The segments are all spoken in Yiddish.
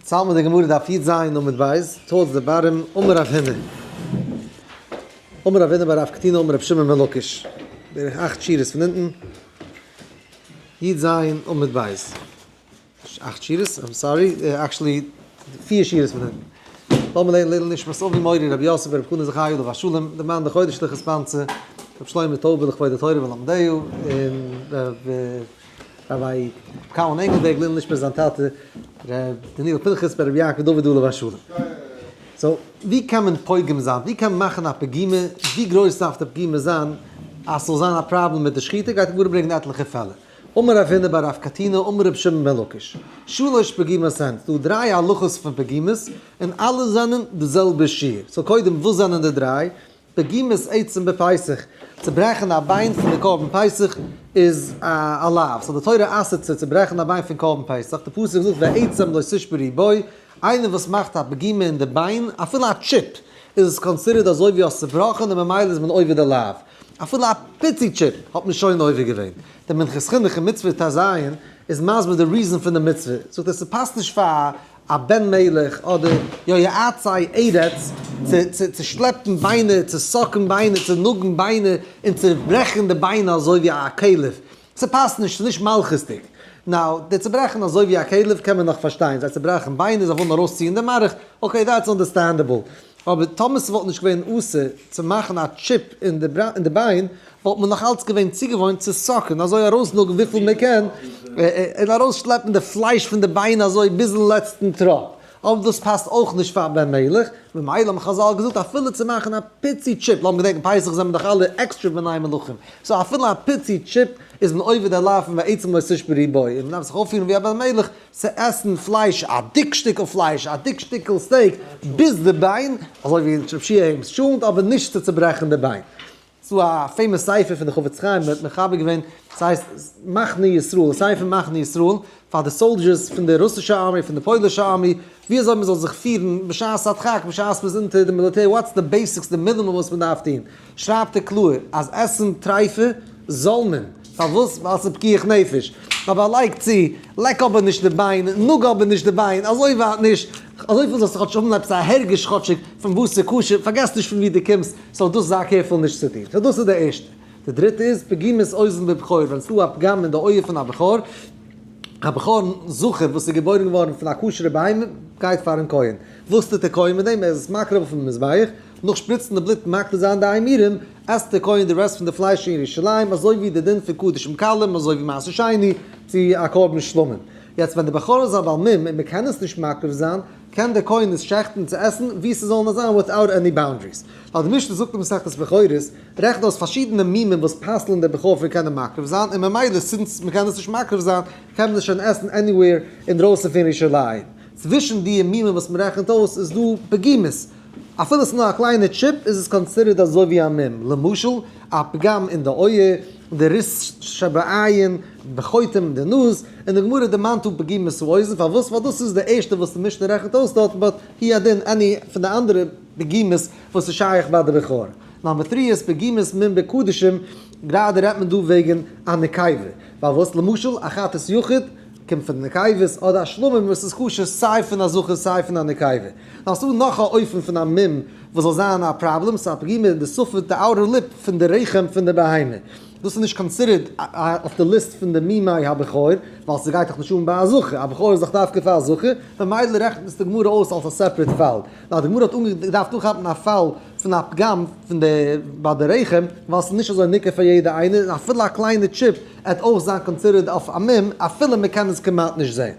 תלמוד די גמרא דף י"ז עמוד ב', towards the bottom, אמר רב הונא. אמר רב הונא בר רב קטינא אמר רבי שמעון בן לקיש. בערך אכט שורות פון אונטן. י"ז עמוד ב'. נישט אכט שורות, I'm sorry, actually פיר שורות פון אונטן. לאמיר לערנען לעילוי נשמת אבי מורי רבי יוסף ברב חנא זכאי עליו השלום, דער מאן דער חודש'ליכע sponsor, רבי שלמה טויבער לכבוד התורה ולומדיה, און רבי קלמן ענגלבערג לעילוי נשמת זיין טאטע ר' דניאל פנחס בן רבי יעקב דוד עליו השלום. So, ווי קען מען פוגם זיין? ווי קען מען מאכן א פגימה? ווי גרויס דארף די פגימה זיין אז ס'זאל זיין א פראבלעם מיט די שחיטה? גייט די גמרא ברענגען עטליכע פעלער. אמר רב הונא בר רב קטינא אמר רבי שמעון בן לקיש, שלש פגימות הן, ס'דא דריי הלכות פון פגימות און אלע זענען די זעלבע שיעור. So קודם וואס זענען די דריי? פגימת עצם בפסח, צוברעכן א ביין פון די קרבן פסח איז א לאו, so די תורה אסר'ט צו צוברעכן א ביין פון קרבן פסח, די פסוק זאגט ועצם לא תשברו בו, איינער וואס מאכט א פגימה אין די ביין, אפילו א chip, איז עס considered אזוי ווי האסט צובראכן און ממילא איז מען עובר די לאו, אפילו א פיצי chip האט מען שוין עובר געווען. די מנחת חינוך אין מצוה טז איז מסביר די reason פון די מצוה, זאגט ער ס'פאסט נישט פאר א בן מלך אדער יועצי ארץ צו צו שלעפן ביינער, צו suck ן ביינער, צו נאגן ביינער, און צו ברעכן די ביינער אזוי ווי א כלב. ס'פאסט נישט, ס'איז נישט מלכות'דיג. Now, די צוברעכן אזוי ווי א כלב קען מען נאך פארשטיין, זיי צוברעכן ביינער, זיי ווילן ארויסציען די מארך, okay that's understandable. אבער טאמער ס'וואלט נישט געווען אסור צו מאכן א chip אין די ביין, וואלט מען נאך אלץ געווען צוגעוואוינט צו suck ן, אזוי ארויסנאגן וויפיל מען קען, און ארויסשלעפן די פלייש פון די ביין אזוי ביזן לעצטן טראפ. אבער דאס פאסט אויך נישט פאר בן מלך, ממילא האבן חזל געזאגט אפילו צו מאכן א פיצי chip, לאמיר געדענקן פסח זענען דאך אלע עקסטרע בני מלכים, so אפילו א פיצי chip איז מען עובר די לאו פון ועצם לא תשברו בו, און מען דארף זיך אויפפירן ווי א בן מלך צו עסן פלייש, א דיק שטיקל פלייש, א דיק שטיקל steak, ביז די ביין, אזוי ווי רב שיע העמס טשולנט, אבער נישט צו צוברעכן די ביין. ס'דא א famous ספר פון די חפץ חיים האט מחבר געווען, ס'הייסט מחנה ישראל, ספר מחנה ישראל, פאר די soldiers פון די רוסישע army, פון די פוילישע army, ווי אזוי מ'זאל זיך פירן בשעת הדחק, בשעת מ'איז אונטער די מיליטער, what's the basics, די מינימום וואס מ'דארף טון. שרייבט ער קלאר אז עסן טרייפה זאל מען. פארוואס? ווייל ס'איז פיקוח נפש. אבער ער לייגט צו, לעק אבער נישט די ביין, נאג אבער נישט די ביין, אזוי ווייט נישט, אזויפיל זאלסטו כאטש האבן עפעס א הרגש כאטשיג פון וואס ס'איז כשר, פארגעס נישט פון וואו דו קומסט, so דאס זיי careful נישט צו טון. So דאס איז די ערשטע. די דריטע איז פגימת אוזן בבכור, ווען ס'דא א פגם אין די אויער פון א בכור, א בכור זכר וואס איז געבוירן געווארן פון א כשר'ע בהמה גייט פאר'ן כהן. וואס טוט דער כהן מיט דעם? ער איז עס מקריב אויפ'ן מזבח, נאך שפריצן די בלוט מקטיר זיין די אימורים, עסט דער כהן די rest פון די פלייש אין ירושלים, אזוי ווי די דין פון קדשים קלים, אזוי ווי מעשר שני, צו א קרבן שלמים. יעצט ווען די בכור איז א בעל מום און מ'קען עס נישט מקריב זיין, קען דער כהן עס שעכטן צו עסן ווי ס'זאל נאר זיין without any boundaries. ווייל די משנה זאגט אין מסכת בכורות, רעכנט אויס פארשידענע מומים וואס פסל'ן דער בכור פון קענען מקריב זיין, און ממילא since מ'קען עס נישט מקריב זיין, קען מען עס שוין עסן anywhere אינדרויסן פון ירושלים. צווישן די מומים וואס מ'רעכנט אויס איז דא פגימות. אפילו ס'איז נאר א קליינע chip איז עס considered אזוי ווי א מום. למשל, א פגם אין די אויער, די ריס שבעין, בחוטם אין די נאז, און די גמרא דערמאנט דא פגימת האוזן, פארוואס? ווייל דאס איז די ערשטע וואס די משנה רעכנט אויס דארט, but הוא הדין any פון די אנדערע פגימות וואס איז שייך ביי די בכור. Number three איז פגימת מום בקדשים, גראדע רעדט מען דא וועגן א נקבה, פארוואס? למשל א חטאת יחיד קומט פון די נקבות, אדער א שלמים וואס איז כשר סיי פון א זכר סיי פון א נקבה. נאר ס'דא נאך א אופן פון א מום וואס זאל זיין א פראבלעם, ס'איז א פגימה אין די שפת, די outer lip פון די רחם פון די בהמה. דאס איז נישט considered אויף די ליסט פון די מומי הבכור, ווייל ס'גייט דאך נישט אן ביי א זכר, א בכור איז דאך דווקא פאר א זכר, ממילא רעכנט עס די גמרא אויס אלס א separate פאל. נאר די גמרא האט געדארפט אנכאפן א פאל פון א פגם פון די ביי די רחם, ווייל ס'איז נישט אזוי ניכר פאר יעדע איינער, און אפילו א קליינע chip עט אויך זיין considered אויף א מום, אפילו מ'קען עס כמעט נישט זען.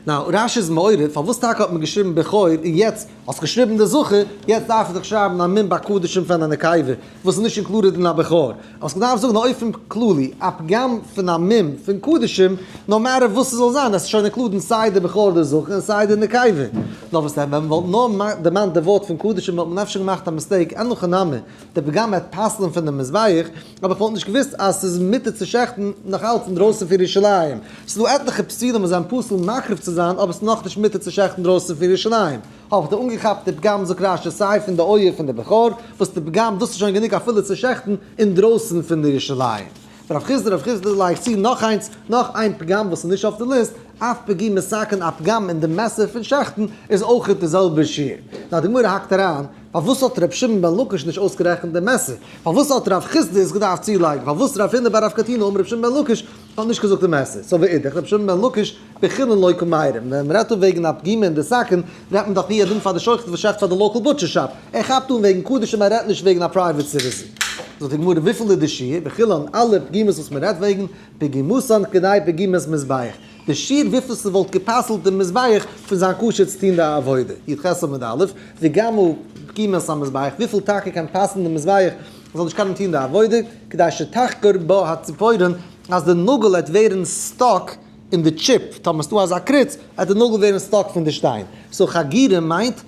Now, רש"י איז מעורר, פארוואס טאקע האט מען געשריבן בכור, און יעצט האסט געשריבן די זכר, יעצט דארף איך דאך שרייבן א מום בקדשים פון א נקבה, וואס איז נישט included אין א בכור. האסט געדארפט זאגן אופן כללי, א פגם פון א מום פון קדשים, no matter וואס ס'זאל זיין, עס איז שוין included סיי די בכור די זכר און סיי די נקבה. נאר וואס דען, ווען מ'וואלט נאר דערמאנט די ווארט פון קדשים וואלט מען אפשר געמאכט א mistake, אין הכי נמי, די פגם וועט פסל'ן פון די מזבח, אבער איך וואלט נישט געוואוסט אז ס'איז מותר צו שעכטן נאך אלץ אינדרויסן פון ירושלים. ס'איז דא עטליכע פסולים וואס זענען פסול מקריב צו זיין אבער ס'איז נאכנישט מותר צו שעכטן אינדרויסן פון ירושלים. האב איך דיר אנגעכאפט די פגם זאגט רש"י סיי פון די אויער פון די בכור וואס די פגם דאס איז שוין גענוג אפילו צו שעכטן אינדרויסן פון ירושלים. ורב חסדא רב חסדא לייגט צו נאך איינס, נאך איין פגם וואס איז נישט אויף די list, אף פגימת סכין א פגם אין די מעסער פון שעכטן איז אויכעט די זעלבע שיעור. נאר די גמרא האקט אריין, פארוואס האט ר' שמעון בן לקיש נישט אויסגערעכנט די מעסער? פארוואס האט רב חסדא עס געדארפט צולייגן? פארוואס רב הונא בר רב קטינא אמר ר' שמעון בן לקיש האט נישט געזאגט די מעסער? so ואידך ר' שמעון בן לקיש בחולין לא קמיירי. ווען מ'רעדט דא וועגן א פגימה אין די סכין, רעדט מען דאך הוא הדין פאר די שוחט וואס שעכט פאר די local butcher shop. ער כאפט אן וועגן קדשים ער רעדט נישט וועגן א private citizen. זאגט די גמרא וויפיל איז די שיעור? בחולין אלע פגימות וואס מ'רעדט וועגן, פגימותן כדי פגימת מזבח. די שיעור וויפיל ס'וואלט גע'פסל'ט די מזבח פון זיין כשר צו טון די עבודה. י"ח עמוד א', וגם הוא פגימת המזבח, וויפיל טאקע קען פסל'ן די מזבח מ'זאל נישט קענען טון די עבודה, כדי שתחגור בה הציפורן, אז די נאגל וועט ווערן stuck אין די chip, טאמער ס'דא אזא קריץ, וועט די נאגל ווערן stuck פון די שטיין. so חגירה מיינט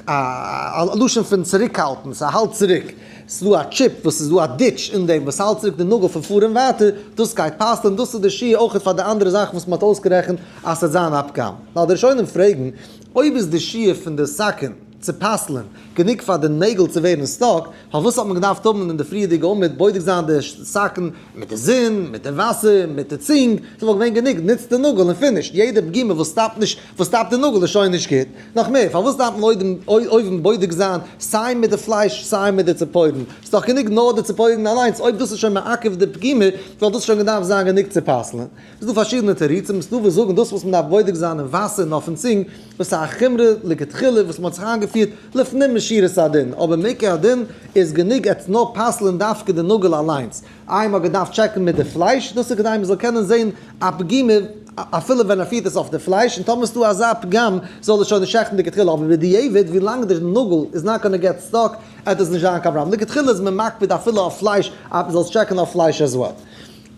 א לשון פון צוריקהאלטן, ס'האלט צוריק. ס'איז דא א chip וואס איז דא א ditch אין דעם וואס האלט צוריק די נאגל פון פארן ווייטער, דאס גייט פסל'ן, דאס איז די שיעור אויכעט פאר די אנדערע זאכן וואס מ'האט אויסגערעכנט אז ס'וועט זיין א פגם. נאר די ראשונים פרעגן, אויב איז די שיעור פון די סכין צו פסל'ן גענוג פאר די נעגל צו ווערן stuck, פארוואס האט מען געדארפט האבן אין די פריערדיגע עמוד בודק זיין די סכין מיט די זון, מיט די וואסער, מיט די צונג, ס'וואלט געווען גענוג נוץ די נאגל און finish, יעדע פגימה וואס stop ט נישט וואס stop ט די נאגל איז שוין נישט גוט. נאך מער, פארוואס דארף מען אויבן בודק זיין סיי מיט די פלייש סיי מיט די ציפורן? ס'איז דאך גענוג נאר די ציפורן אליינס, אויב דאס איז שוין מעכב די פגימה, וואלט דאס שוין געדארפט זיין גענוג צו פסל'ען. ס'איז דא פארשידענע תירוצים, ס'איז דא וואס זאגן דאס וואס מ'דארף בודק זיין אין וואסער און אויפן צונג, דאס איז א חומרא לכתחילה וואס מ'האט זיך איינגעפירט לפנים משורת הדין, אבער מעיקר הדין איז גענוג עטס נאר פסל'ען דווקא די נאגל אליינס. איי מ'האט געדארפט טשעקן מיט די פלייש? דאס איז כדי מ'זאל קענען זען א פגימה אפילו ווען ער פירט עס אויף די פלייש, און טאמער איז דא אזא פגם זאל ער שוין נישט שעכטן לכתחילה, אבער בדיעבד ווילאנג די נאגל איז not gonna get stuck עט עס נישט זיין קיין פראבלעם, לכתחילה איז מען מקפיד אפילו אויף פלייש אז מ'זאל עס טשעקן אויף פלייש as well.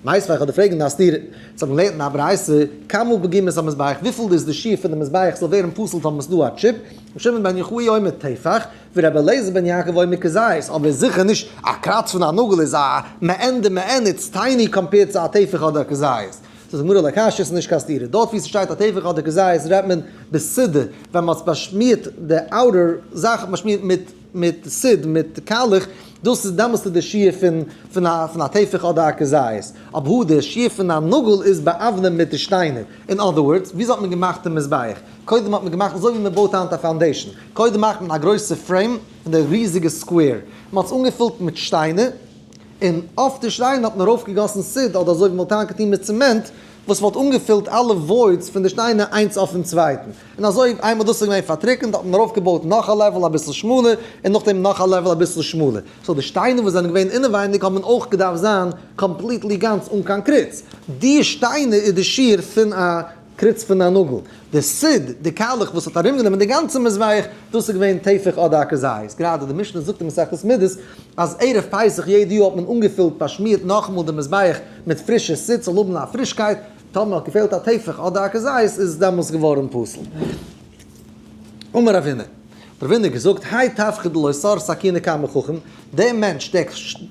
מיתיבי איך וועל דיר פרעגן א סתירה, צו האבן געלערנט אין א ברייתא, כמה פגימת המזבח, וויפיל איז די שיעור פון די מזבח זאל ווערן פסול טאמער ס'איז דא א chip, ר' שמעון בן יוחאי אומר טפח, ורבי אליעזר בן יעקב אומר כזית, אבער זיכער נישט א קראץ פון א נאגל איז א מעין דמעין, it's tiny compared צו א טפח אדער א כזית. זאגט די גמרא לא קשיא ס'איז נישט קיין סתירה, דארט ווי ס'שטייט א טפח אדער כזית רעדט מען בסידא, ווען מ'האט באשמירט די outer זאך האט מען באשמירט מיט מיט סיד מיט קאלעך, דאס איז דעמאלסט איז די שיעור פון פון א פון א טפח אדער א כזית, אבער הא די שיעור פון א נאגל איז באבנים מיט די שטיינער, in other words, וויאזוי האט מען געמאכט די מזבח? קודם האט מען געמאכט אזוי ווי מען בויט היינט א foundation, קודם מאכט מען א גרויסע frame פון די ריזיגע square, מען האט עס אנגעפילט מיט שטיינער, און אויף די שטיינער האט מען ארויפגעגאסן סיד אדער אזוי ווי מען וואלט היינט געטון מיט צעמענט, וואס וואלט אנגעפילט אלע voids פון די שטיינער איינס אויפן צווייטן, און אזוי איינמאל דאס איז געווען פארטריקענט האט מען ארויפגעבויט נאך א level אביסל שמאלער, און נאכדעם נאך א level אביסל שמאלער, so די שטיינער וואס זענען געווען אינעווייניג האבן אויך געדארפט זיין completely גאנץ אן קיין קריץ, די שטיינער איז די שיעור פון א קריץ פון א נאגל, די סיד, די קאלעך וואס האט ארומגענומען די גאנצע מזבח, דאס איז געווען טפח אדער א כזית. גראדע די משנה זאגט אין מסכת מידות אז ערב פסח יעדע יאר האט מען אנגעפילט באשמירט נאכאמאל די מזבח מיט פרישע סיד ס'זאל האבן א פרישקייט, טאמער האט געפעלט א טפח אדער א כזית איז עס דעמאלס געווארן פסול. אמר רב הונא. רב הונא האט געזאגט, האי טפחא דלא סר סכינא קמי חכם, דער מענטש, דער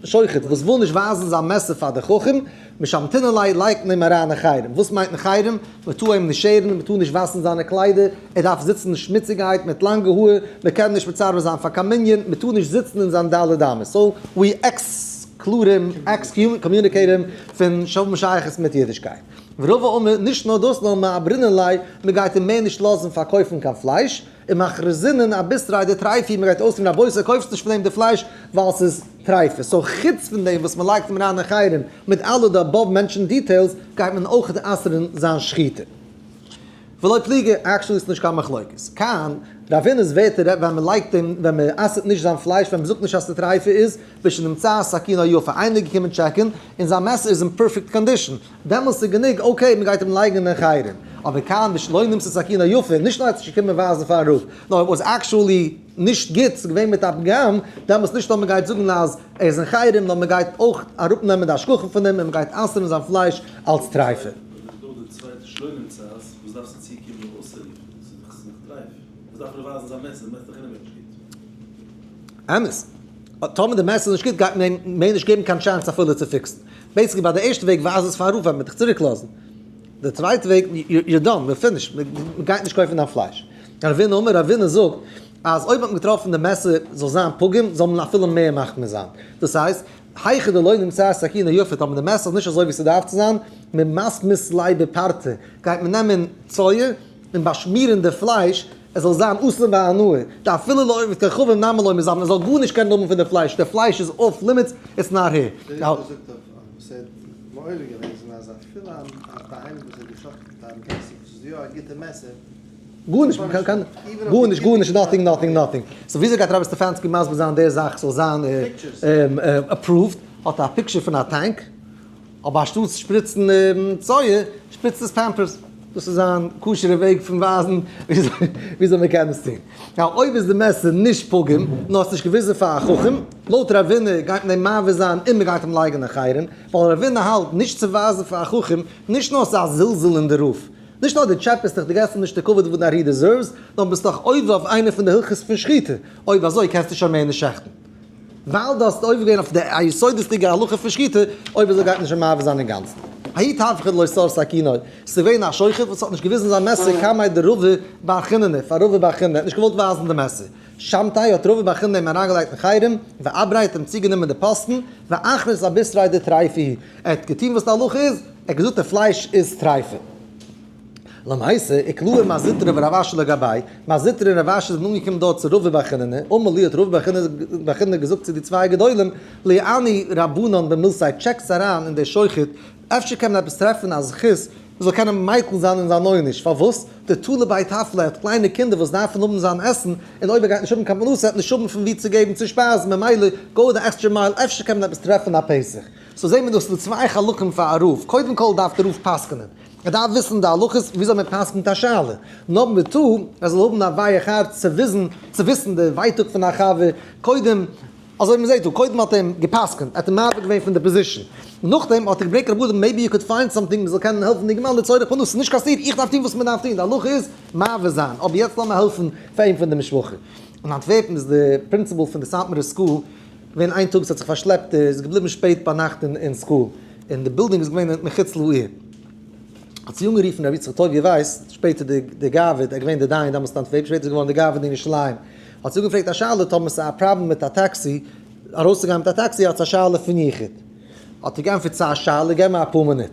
שוחט וואס וויל נישט ווייזן זיין מעסער פאר די חכם, משמתינן ליה לייגט מען אים אריין אין חרם. וואס מיינט אין חרם? מען טאר אים נישט שערן, מען טאר נישט וואשן זיינע קליידער, ער דארף זיצן שמוציגעהייט מיט לאנגע האר, מען קען נישט מצרף זיין פאר קיין מנין, מען טאר נישט זיצן אין זיין ד' אמות. so we exclude אים, excommunicate אים פון האבן שייכות מיט אידישקייט. ורבא אמר, נישט נאר דאס נאר מעברינן ליה, מען גייט אים מער נישט לאזן פארקויפן קיין פלייש, און מכרזינן אביתריה דטריפה, מען גייט אויסרופן רבותי קויפטס נישט פון אים די פלייש ווייל ס'איז טריפה, so חוץ פון דעם וואס מען לייגט אים אריין אין חרם מיט אלע די above mentioned details גייט מען אויך אסר'ן זיין שחיטה. ולא פליגי, actually איז נישט קיין מחלוקת. כאן, רב הונא'ס ווערטער רעדט ווען מען לייגט אים, ווען מען אסר'ט נישט זיין פלייש, ווען מען זאגט נישט אז ס'איז טריפה איז, בשנמצאת סכינו יפה, איינער איז געקומען טשעקן און זיין מעסער איז אין perfect condition, דעמאלסט איז גענוג, okay, מען גייט אים לייגן אין חרם. אבער כאן בשלא נמצאת סכינו יפה, נישט נאר ער האט זיך געקומען ווייזן פארן רב, נאר it was actually נישט גוט, ס'איז געווען מיט א פגם, דעמאלסט נישט נאר מען גייט זאגן אז ער איז אין חרם, נאר מען גייט אויך אראפנעמען די השגחה פון אים און מען גייט אסר'ן זיין פלייש אלס טריפה. אמת. טאמער די מעסער איז נישט גוט גייט מען אים מער נישט געבן קיין chance אפילו צו פיקסן. basically ביי די ערשטע וועג ווייז עס פארן רב ווען מען וועט דיך צוריק לאזן. די צווייטע וועג you're done, we're finished, מען גייט נישט קויפן דיין פלייש. רב הונא אמר, רב הונא זאגט אז אויב האט מען געטראפן די מעסער זאל זיין פגום זאל מען אפילו מער מחמיר זיין. דאס הייסט. היכא דלא נמצא סכינא יפה, טאמער די מעסער איז נישט אזוי ווי ס'דארף צו זיין, ממסמס ליה בפרתא, גייט מען נעמען צואה און באשמירן די פלייש עס זאל זיין אסור בהנאה, דאפילו לעובד כוכבים נמי לא מזבין, ער זאל גארנישט קענען האבן פון די פלייש, די פלייש איז off limits, it's not here. דער ריטב"א זאגט אויף וואס ער האט מעורר געוועזן אז אפילו א בהמה וואס איז געשאכטן מיט א מעסער וואס איז יא א גוטע מעסער, גארנישט, מען קען גארנישט, גארנישט, nothing, nothing, nothing. So וויאזוי גייט רבי סטעפאנסקי מסביר זיין די זאך זאל זיין approved? האט א picture פון א tank, אבער אנשטאט שפריצן צואה, שפריצט עס פעמפערס. דאס איז זיין כשר'ע וועג פון ווייזן וויאזוי מען קען עס טון. Now, אויב איז די מעסער נישט פגום, נאר האסט נישט געוויזן פאר א חכם, לויט רבינא גייט מען אים מעביר זיין און מען גייט אים לייגן א חרם, ווייל רבינא האלט נישט צו ווייזן פאר א חכם, נישט נאר ס'איז א זלזול אין די רב, נישט נאר דו טשעפעסט דיך, דו געסט אים נישט די כבוד וואס he deserves, נאר ביסט דאך עובר אויף איינע פון די הלכות פון שחיטה, אויב אזוי קענסטו שוין מער נישט שעכטן. ווייל דו האסט עובר געווען אויף די א יסודות'דיגע הלכה פון שחיטה, אויב אזוי גייט מען שוין מעביר זיין אינגאנצן. ההוא טבחא דלא סר סכינוי, ס'איז געווען א שוחט וואס האט נישט געוויזן זיין מעסער קמיה דרבא בר חיננא, פאר רבא בר חיננא, ער האט נישט געוואלט ווייזן די מעסער. שמתיה האט רבא בר חיננא אים אריינגעלייגט אין חרם, ואבריה האט אים צוגענומען די פאסטן, ואכניס אבישריה דטריפה היא, ער האט געטון וואס די הלכה איז, ער האט געזאגט די פלייש איז טריפה. למעשה, איקלעו מר זוטרא ורב אשי לגביה, מר זוטרא און רב אשי זענען אנגעקומען דארט צו רבא בר חיננא, אמר להו האט רבא בר חיננא געזאגט צו די צוויי גדולים, ליעיינו רבנן במילתיה טשעקטס אריין אין די שוחט, אפשר קען מען עפעס טרעפן א זכות מען זאל קענען מיקל זיין אין זיין עונש, פארוואס? דתלי ביה טפלי האט קליינע קינדער וואס דארפן האבן זיין עסן, און אויב ער גייט נישט האבן קיין פרנסה וועט נישט האבן פון וואו צו געבן צו שפייזן, ממילא go the extra mile אפשר קען מען עפעס טרעפן א פתח. So זעהן מיר דא ס'דא צוויי חלקים פאר א רב, קודם כל דארף דער רב פסק'נען, ער דארף וויסן די הלכות וויאזוי מען פסק'נט א שאלה, number two ער זאל האבן א ווייעך הארץ צו וויזן צו וויסן די ווייטאג פון א חבר, קודם אזוי ווי מ'זעהט דא, קודם האט ער אים גע'פסק'נט, ער האט אים מעביר געווען פון די position, נאכדעם האט ער געברענגט רבנים maybe you could find something מ'זאל קענען העלפן די אינגערמאן לצורך פרנסה, ס'איז נישט קיין סתירה, איך דארף טון וואס מ'דארף טון, די הלכה איז מעביר זיין, אבער יעצט לאמיר העלפן פאר אים פון די משפחה. אין אנטווערפן איז די principal פון די סאטמארע school געווען איין טאג, ס'האט זיך פארשלעפט, ער איז געבליבן שפעט ביינאכט אין school, און די בילדינג איז געווען מחוץ לעיר. האט זי אנגערופן רבי יצחק טוביה ווייס, שפעטער די גאב"ד, ער איז געווען די דיין דעמאלטס אין אנטווערפן, שפעטער איז ער געווארן די גאב"ד אין ירושלים. האט זי אנגעפרעגט א שאלה טאמער ס'איז א פראבלעם מיט א טעקסי, ארויסצוגיין מיט א טעקסי האט א שאלה פון יחוד. האט ער געענטפערט ס'איז א שאלה געב מיר אפאר מינוט.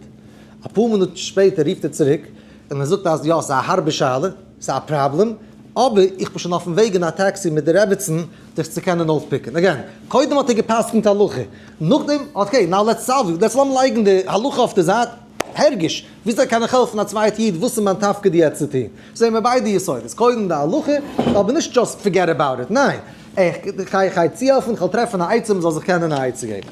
אפאר מינוט שפעטער רופט ער צוריק און ער זאגט אז יא ס'איז א הארבע שאלה, ס'איז א פראבלעם, אבער איך בין שוין אויפן וועג אין א טעקסי מיט די רעביצן דיך צו קענען אויפפיקן. Again, קודם האט ער גע'פסק'נט הלכה, נאכדעם okay, now let's solve it, let's לאמיר לייגן די הלכה אויף די זייט, הרגש, וויאזוי קען איך העלפן א צווייטע איד, וואס איז מיין תפקיד יעצט צו טון? זעהן מיר ביידע יסודות, קודם די הלכה, אבער נישט just forget about it, ניין, איך גיי איך גיי צוהעלפן, איך וועל טרעפן א עצה מען זאל זיך קענען א עצה געבן.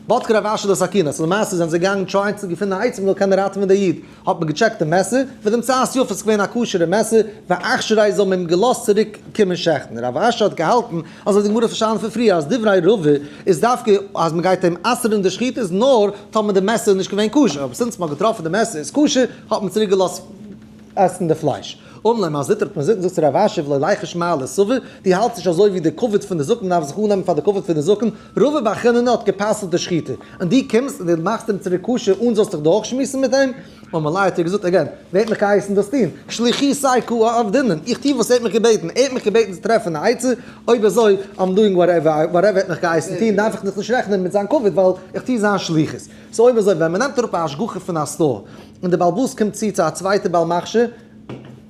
בדקה רב אשי לסכינא, so למעשה זענען זיי געגאנגען try ען צו געפינען א עצה מען זאל קענען ראטעווען די איד, האט מען געטשעקט די מעסער, ונמצאת יפה ס'איז געווען א כשר'ע מעסער, ואכשריה זאל מען אים געלאזט צוריק קומען שעכטן. רב אשי האט געהאלטן, אזוי האט די גמרא פארשטאנען פון פריער, אז דברי רבא איז דווקא אז מען גייט אים אסר'ן די שחיטה איז נאר טאמער די מעסער איז נישט געווען כשר, אבער since מען האט געטראפן די מעסער איז כשר, האט מען צוריק געלאזט עסן די פלייש. אמר ליה מר זוטרא האט מר זוטרא געזאגט צו רב אשי ולא ליחוש מר לסבא, דו האלטסט נישט אזוי ווי די כבוד פון די זקן, מען דארף זיך אננעמען פאר די כבוד פון די זקן, רבא בר חיננא האט גע'פסל'ט די שחיטה, און דו קומסט און דו מאכסט אים צוריק כשר אן זאלסט דיך דורכשמועסן מיט אים? אמר ליה האט ער געזאגט again, ווער האט מיך געהייסן דאס טון? שליחותיה קא עבדינן, איך טו וואס ער האט מיך געבעטן, ער האט מיך געבעטן צו טרעפן א עצה, אויב אזוי I'm doing whatever ער האט מיך געהייסן טון, דארף איך מיך נישט רעכענען מיט זיין כבוד ווייל איך טו זיין שליחות. So אויב אזוי ווען מ'נעמט אראפ א השגחה פון א store און די בעל הבית קומט צו צו א צווייטע בעל מכשיר,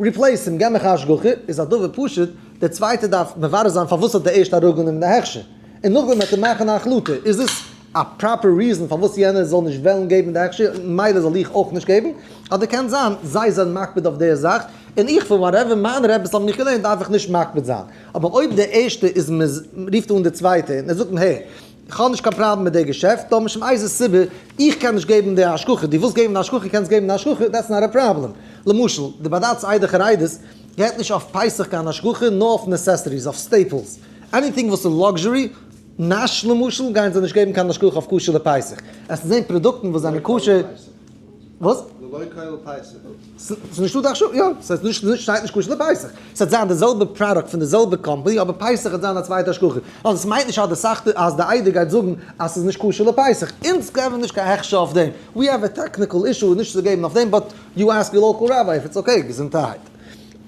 replace אים, געב מיך א השגחה, איז א דבר פשוט, דער צווייטער דארף מברר זיין פארוואס האט דער ערשטער אראפגענומען די הכשר, און נאכדעם וועט ער מאכן א החלטה, איז עס א proper reason פארוואס יענער זאל נישט וועלן געבן די הכשר, ממילא זאל איך אויך נישט געבן, אדער קען זיין זיי זענען מקפיד אויף די זאך, און איך פון whatever מיין רעבעס האבן מיך געלערנט דארף איך נישט מקפיד זיין. אבער אויב דער ערשטער איז רופט אן די צווייטע און ער זאגט אים הער, איך האב נישט קיין פראבלעם מיט די געשעפט, נאר משום איזה סיבה, איך קען נישט געבן די השגחה, דו ווילסט געבן די השגחה קענסט געבן די השגחה, that's not a problem. למשל, די בדץ עדה חרדית געבט נישט אויף פסח קיין השגחה, נאר אויף necessities, אויף staples. Anything וואס איז luxury, נאש למשל, גייען זיי נישט געבן קיין השגחה אויף כשר לפסח. עס זענען פראדוקטן וואס זענען כשר. וואס? ללא כולל פסח. ס'איז נישטא די הכשר, יא, ס'איז נישט, שטייט נישט כשר לפסח. ס'וועט זיין די זעלבע פראדוקט פון די זעלבע קאמפאני, אבער פסח וועט זיין א צווייטע השגחה. אבער דאס מיינט נישט אז די סאכ אז די עדה גייט זאגן אז ס'איז נישט כשר לפסח. אונז געבן נישט קיין הכשר אויף דעם. We have a technical issue נישט צו געבן אויף דעם, but you ask your local rabbi if it's okay, געזונטערהייט.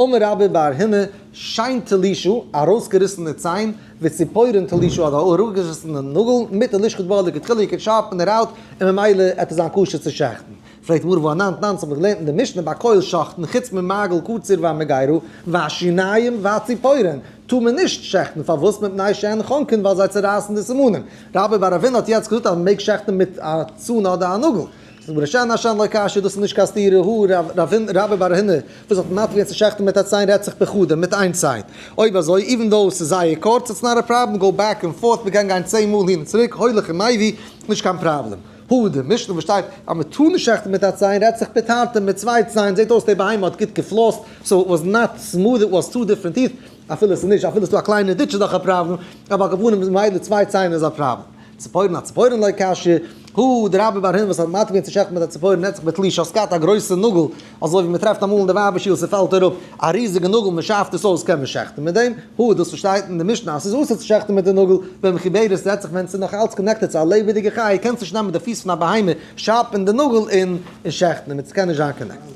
אמר רבה בר הונא, שן תלושה, ארויסגעריסענע ציין, וציפורן תלושה אדער אראפגעריסענע נאגל, מותר לשחוט בה לכתחילה, you can sharpen it out, און ממילא עט עס זיין כשר צו שעכטן. פרעגט גמרא והא אנן תנן, ס'האט מען געלערנט אין די משנה בכל שוחטין חוץ ממעגל קציר והמגירה והשיניים והציפורן טאר מען נישט שעכטן פארוואס מפני שהן חונקין ווייל זיי צורייסן די סימנים. רבה בר אבין האט יעצט געזאגט אז מען מעג שעכטן מיט א צאן אדער א נאגל. זאגט גמרא שן אשן לא קשיא דאס איז נישט קיין סתירה הא רבה בר הונא וואס האט מתיר געווען צו שעכטן מיט א ציין רעדט זיך בחדא מיט איין ציין. אויב אזוי even though ס'איז זייער קורץ it's not a problem go back and forth מ'קען גיין 10 מאל הין און צוריק הולך ומביא נישט קיין פראבלעם. הא די משנה וואס שטייט אז מען טאר נישט שעכטן מיט א ציין רעדט זיך בתרתי מיט צוויי ציין זעט אויס די בהמה האט גוט געפלאסט so it was not smooth it was two different teeth אפילו עס איז נישט אפילו עס איז דא א קליינע ditch איז דאך א פראבלעם אבער על כל פנים איז ממילא צוויי ציין איז א פראבלעם. ציפורן אציפורן לא קשיא, הא דרבה בר הונא וואס האט מתיר געווען צו שעכטן מיט א ציפורן רעדט זיך בתלושה האסט געהאט א גרויסע נאגל אזוי ווי מען טרעפט אמאל אין די ווייבער שול ס'פאלט אראפ א ריזיגע נאגל מען שארפט עס אויס קען מען שעכטן מיט דעם, הא דאס וואס שטייט אין די משנה אז ס'איז אסור צו שעכטן מיט די נאגל במחוברת רעדט זיך ווען ס'איז נאך אלץ connected צו א לעבעדיגע חיה קענסט נישט נעמען די פיס פון א בהמה שארפן די נאגל און שעכטן דערמיט ס'קען נישט זיין connected.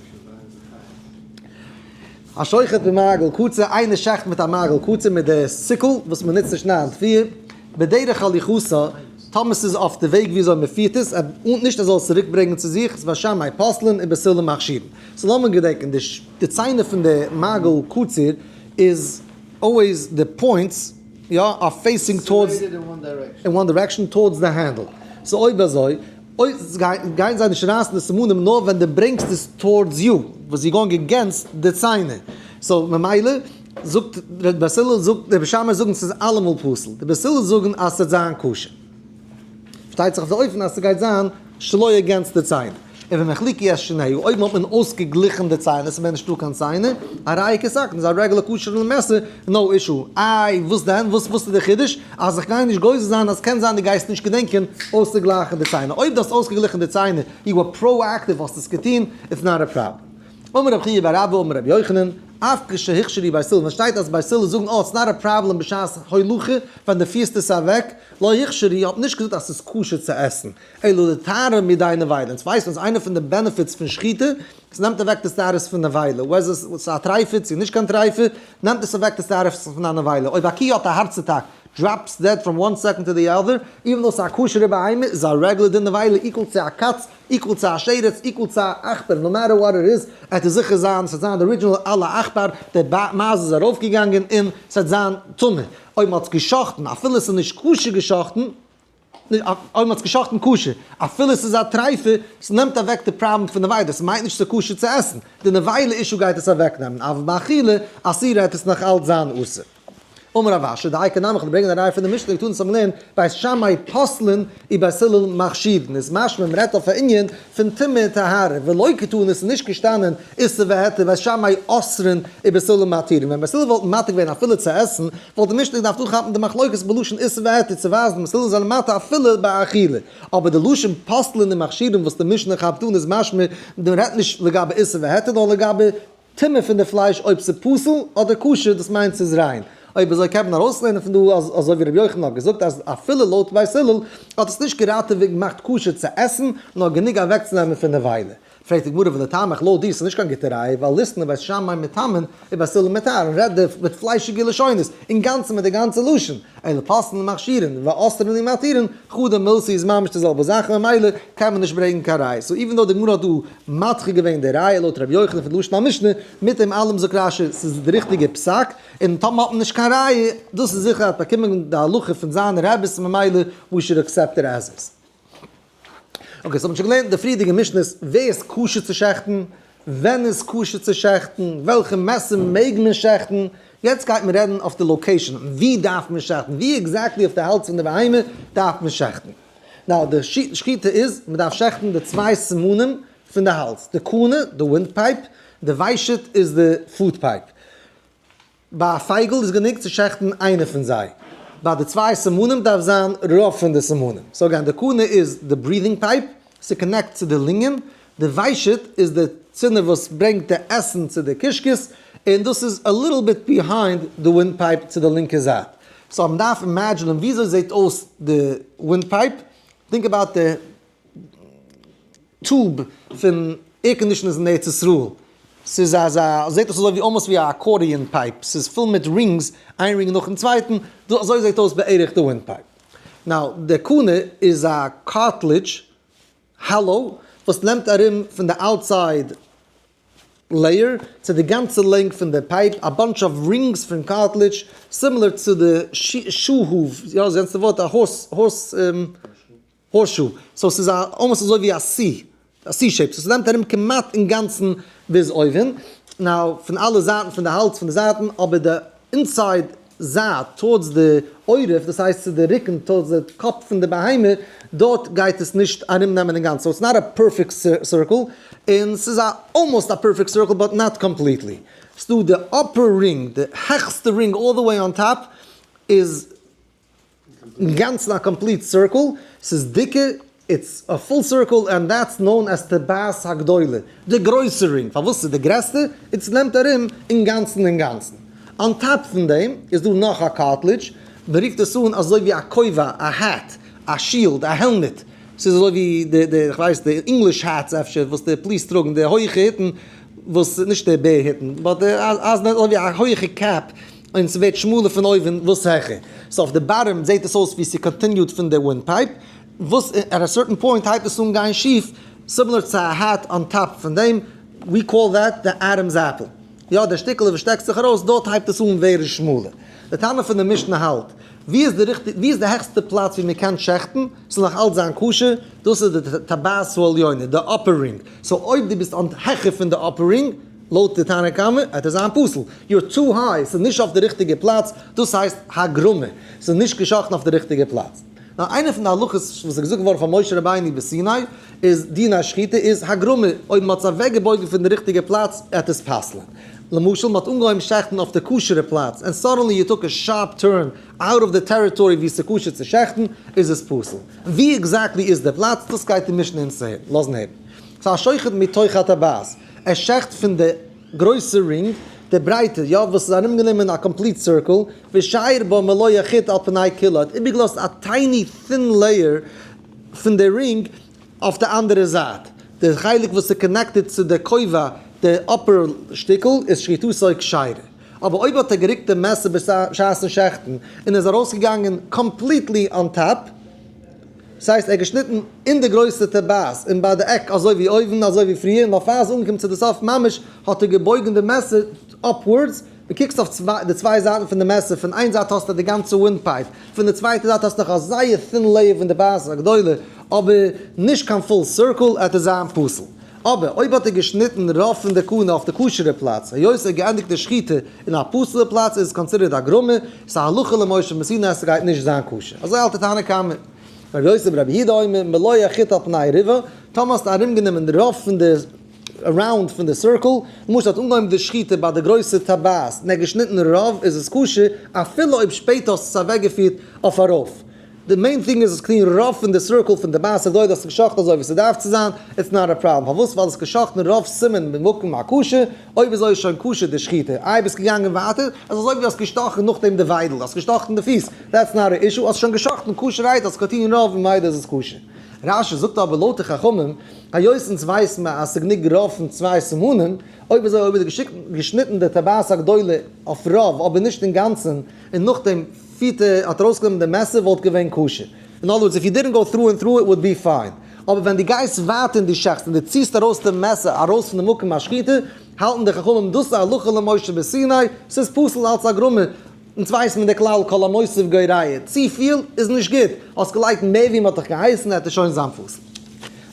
השוחט במעגל קציר, איינער שעכט מיט א מעגל קציר מיט די sickle וואס מען נוצט צו שניידן תבואה, בדרך הליכתו, טאמער ס'איז אויף די וועג וויאזוי מען פירט עס, און נישט ער זאל עס צוריק ברענגען צו זיך, איז בית שמאי פוסלין און בית הלל מכשירין. so לאמיר געדענקען, די ציינער פון די מעגל קציר איז always די points, יא, are facing towards, in one direction towards the handle. so אויב אזוי, אויב גייען זיי נישט רייסן די סימנים נאר ווען דו ברענגסט עס towards you, וואס you're going against די ציינער. so ממילא זאגט ר' בית הלל זאגט די בית שמאי זאגן ס'איז אלעמאל פסול, די בית הלל זאגן אז ס'וועט זיין כשר. פארשטייט זיך אויף די אופן אז ס'גייט זיין שלא against די ציינער. און ובמחליקו את שיניה, אויב האט מען אויסגעגליכן די ציינער ס'איז מער נישטא קיין ציינער, הרי כסכין איז א רעגולער כשר'ע מעסער, no issue. איי וואס דען? וואס וואס איז די חידוש? אז איך גיי נישט גוזר זיין אז קען זיין דו גייסט נישט געדענקען אויסצוגלייכן די ציינער. אויב דו האסט אויסגעגליכן די ציינער, you were proactive האסט עס געטון, it's not a problem. אמר רב חייא בר אבא אמר רבי יוחנן, אף כשהכשרו בית הלל, ווען שטייט אז בית הלל זאגן אה it's not a problem בשעת הולכה ווען דו פירסט עס אוועק, לא הוכשרו האט נישט געזאגט אז ס'איז כשר צו עסן, אלא לטהרה מידי נבילה, אונז ווייסן אז איינע פון די benefits פון שחיטה, עס נעמט אוועק די status פון נבילה, whether ס'איז א טרייפה צו נישט קיין טרייפה, נעמט עס אוועק די status פון א נבילה, אויב א קי האט א heart attack, drops dead from one second to the other, even though ס'איז א כשר'ע בהמה, איז א רעגולער דין נבילה equal צו א קאץ, equal צו א שרץ, equal צו א עכבר, no matter what it is, עט עס זיכער זיין, ס'וועט זיין די original אלע עכבר, די מייז איז ארויפגעגאנגען און ס'וועט זיין טמא. אויב מ'האט עס גע'שחט'ן, אפילו ס'איז נישט כשר גע'שחט'ן, אויב מ'האט עס גע'שחט'ן כשר, אפילו ס'איז א טרייפה, ס'נעמט אוועק די פראבלעם פון נבילה, ס'מיינט נישט ס'איז כשר צו עסן, די נבילה issue גייט עס אוועקנעמען, אבל באכילה אסירה העט עס נאך אלץ זיין אסור. אמר רב אשי, דאיכא נמי, כ'וועל ברענגען א ראיה פון די משנה, געטאן צום לערנען, בית שמאי פוסלין ובית הלל מכשירין, איז משמע מ'רעדט אויף א ענין פון טומאה און טהרה, ולא קתני ס'איז נישט געשטאנען איסור והיתר, בית שמאי אוסרין ובית הלל מתירין, ווען בית הלל וואלטן מתיר געווען אפילו צו עסן, וואלט די משנה געדארפט אנכאפן די מחלוקת בלשון איסור והיתר צו ווייזן בית הלל זענען מתיר אפילו באכילה, אבער די לשון פוסלין און מכשירין וואס די משנה כאפט אן איז משמע מ'רעדט נישט לגבי איסור והיתר נאר לגבי טומאה פון די פלייש אויב ס'איז פסול אדער כשר דאס מיינט ס'איז ריין. אויב אזוי קען מען ארויסלערנען פון דא אז אזוי ווי רבי יוחנן האט געזאגט אז אפילו לויט בית הלל האט עס נישט געראטעוועט געמאכט כשר צו עסן נאר גענוג אוועקצונעמען פון נבילה. פרעגט די גמרא ולטעמיך לויט דיר ס'איז נישט קיין גוטע ראיה ווייל ליתני בית שמאי מטמאין ובית הלל מטהרין רעדט דער מיט פליישיגע לשונות אינגאנצן מיט די גאנצע לשון אלא פוסלין ומכשירין ואוסרין ומתירין חדא מילתא איז ממש די זעלבע זאך ממילא קען מען נישט ברענגן קיין ראיה so even though די גמרא האט דא מדחה געווען די ראיה לויט רבי יוחנן פון לשון המשנה, מיט דעם אלעם זאגט רש"י ס'איז די ריכטיגע פסק, און טאמער האט מען נישט קיין ראיה, דאס איז זיכער האט באקומען די הלכה פון זיינע רעביס ממילא we should accept it as is. okay, so האט מען שוין געלערנט אין די פריערדיגע משנה'ס ווער איז כשר צו שעכטן, ווען איז כשר צו שעכטן, וועלכע מעסער מעג מען שעכטן, יעצט גייט מען רעדן אויף די location, ווי דארף מען שעכטן, ווי exactly אויף די האלז פון די בהמה דארף מען שעכטן. now די שחיטה איז, מען דארף שעכטן די צוויי סימנים פון די האלז, די קנה, די wind pipe, די ושט איז די food pipe. ביי א פייגל איז גענוג צו שעכטן איינע פון זיי. ביי די צוויי סימנים דארף זיין רוב פון די סימנים. so again, די קנה איז די breathing pipe, ס' connect צו די לונגען, די ושט איז די צינור וואס ברענגט די עסן צו די קישקעס, און דאס איז a little bit behind די wind pipe צו די לינקע זייט. so מ'דארף imagine ען וויאזוי זעט אויס די wind pipe, think about די tube פון air conditioners אין ארץ ישראל. ס'איז אזא, זעט אויס אזוי ווי almost ווי א accordion pipe, ס'איז פול מיט rings, איין ring נאכן צווייטן, אזוי זעט אויס בערך די wind pipe. Now, די קנה איז א cartilage hollow וואס נעמט ארום פון די outside layer צו די גאנצע לענג פון די pipe, א bunch of rings פון cartilage, similar צו די shoe hoof, יא זענסט די ווארט, א horse, horse, horseshoe, so ס'איז א almost אזוי ווי א C, א C shape, so ס'נעמט ארום כמעט אינגאנצן ביז אויבן, now פון אלע זייטן פון די האלז פון די זייטן, אבער די inside זייט towards די עורף, דאס הייסט צו די רוקן towards די קאפ פון די בהמה, דארט גייט עס נישט ארום נעמען אינגאנצן, so it's not א perfect circle, און ס'איז א almost א perfect circle but not completely. ס'דא די upper ring, די העכסטע ring all the way on top איז אינגאנצן א complete circle, ס'איז דיקער, it's a full circle and that's known as טבעת הגדולה, די גרויסע ring, פארוואס ס'איז די גרעסטע? און ס'נעמט ארום אינגאנצן אינגאנצן. On top פון דעם איז דא נאך א cartilage, מ'רופט עס אן אזוי ווי א כובע, א hat, א shield, א helmet, ס'איז אזוי ווי די די כ'ווייס די English hats אפשר וואס די police טראגן, די הויכע היטן, וואס נישט די בער היטן, but די אזוי ווי א הויכע cap. און ס'ווערט שמאלער פון אויבן וואס העכער. So אויף די bottom זעט עס אויס ווי ס' continued פון די wind pipe, וואס at a certain point הייבט עס אן גיין שיף, similar צו א hat on top פון דעם, we call that די Adam's apple. יא, די שטיקעלע וואס שטעקט זיך ארויס, דארט הייבט עס אן ווערן שמאלער. די תנא פון די משנה האלט, ווי איז די ריכטיג, ווי איז די העכסטע פלאץ ווי מ'קען שעכטן, ס'זאל נאך אלץ זיין כשר, דאס איז די טבעת העליונה, די upper ring. So אויב דו ביסט אן העכער פון די upper ring, לויט די תנא קמא וועט עס זיין פסול, you're too high, ס'איז נישט אויף די ריכטיגע פלאץ, דאס הייסט הגרמה, ס'איז נישט געשאכטן אויף די ריכטיגע פלאץ. נאר איינע פון די הלכות וואס איז געזאגט געווארן פאר משה רבינו בסיני איז דין השחיטה איז הגרמה, אויב מ'האט עס אוועקגעבויגן פון די ריכטיגע פלאץ וועט עס פסל'ען. למשל מ'האט אנגעהויבן שעכטן אויף די כשר'ע פלאץ and suddenly you took a sharp turn out of the territory וואו ס'איז כשר צו שעכטן, איז עס פסול. ווי exactly איז די פלאץ? דאס גייט די משנה אונז לאזן הערן. ס'איז א שוחט מתוך הטבעת. ער שעכט פון די גרויסע ring, די ברייטע, יא, וואס איז ארומגענומען א complete circle, ושייר בה מלא החוט על פני כולה, האט איבערגעלאזט א tiny thin layer פון די ring אויף די אנדערע זייט. די חלק וואס איז connected צו די כובע, די upper שטיקל, איז שחיטתו כשרה. אבער אויב האט ער גערוקט די מעסער בשעת'ן שעכטן און איז ארויסגעגאנגען completely on top, ס'הייסט ער האט געשניטן אין די גרויסע טבעת און ביי די עק אזוי ווי אויבן אזוי ווי פריער און נאך פאר ס'איז אנגעקומען צו די סוף ממש האט ער געבויגן די מעסער upwards, דו קוקסט אויף די צוויי זייטן פון די מעסער פון איין זייט האסטו די גאנצע wind pipe פון די צווייטע זייט האסטו נאך א זייער thin layer פון די טבעת הגדולה אבער נישט קיין full circle עט עס זיין פסול. אבער אויב האט ער געשניטן רוב פון די קנה אויף די כשר'ע פלאץ, היות ער האט געענדיגט די שחיטה אין א פסול'ע פלאץ איז עס considered א גרמה, ס'איז א הלכה למשה מסיני אז ס'גייט נישט זיין כשר. אזוי האלט די תנא קמא. רבי יוסי ברבי יהודה אומר מלא החוט על פני רובו, טאמער האסטו ארומגענומען רוב פון די round פון די circle, למשל האט אנגעהויבן די שחיטה ביי די גרויסע טבעת און ער האט געשניטן רוב איז עס כשר אפילו אויב שפעטער האסטו עס אוועקגעפירט אויף ארויף. די main thing איז עס clean רוב פון די circle פון די טבעת הגדולה האסטו געשאכטן אזוי ווי ס'דארף צו זיין, it's not א פראבלעם. פארוואס? ווייל עס געשאכטן רוב סימן במקום הכשר, אויב אזוי איז שוין כשר די שחיטה. איי ביסט געגאנגען ווייטער? אז אזוי ווי האסט געשטאכן נאכדעם די וויידל, האסט געשטאכן די פיס, that's not א issue, האסט שוין געשאכטן כשר'הייט, האסט געטון רוב ממילא איז עס כשר. רש"י זאגט אבער לויט די חכמים, היות אונז ווייסן מיר אז ס'גענוג רוב פון צוויי סימנים, אויב אזוי אויב האט ער געשניטן די טבעת הגדולה אויף רוב אבער נישט אינגאנצן, און נאכדעם פירט ער האט ארויסגענומען די מעסער וואלט געווען כשר. In other words, if you didn't go through and through it would be fine. אבער ווען דו גייסט ווייטער און דו שעכטסט און דו ציסט ארויס די מעסער ארויס פון די מקום השחיטה, האלטן די חכמים דאס איז הלכה למשה בסיני, ס'איז פסול אלץ א גרמה. אונז ווייסן מיר די כלל כל המוסיף גורע, צופיל איז נישט גוט, האסט געלייגט מער ווי מ'האט דיך געהייסן וועט עס שוין זיין פסול.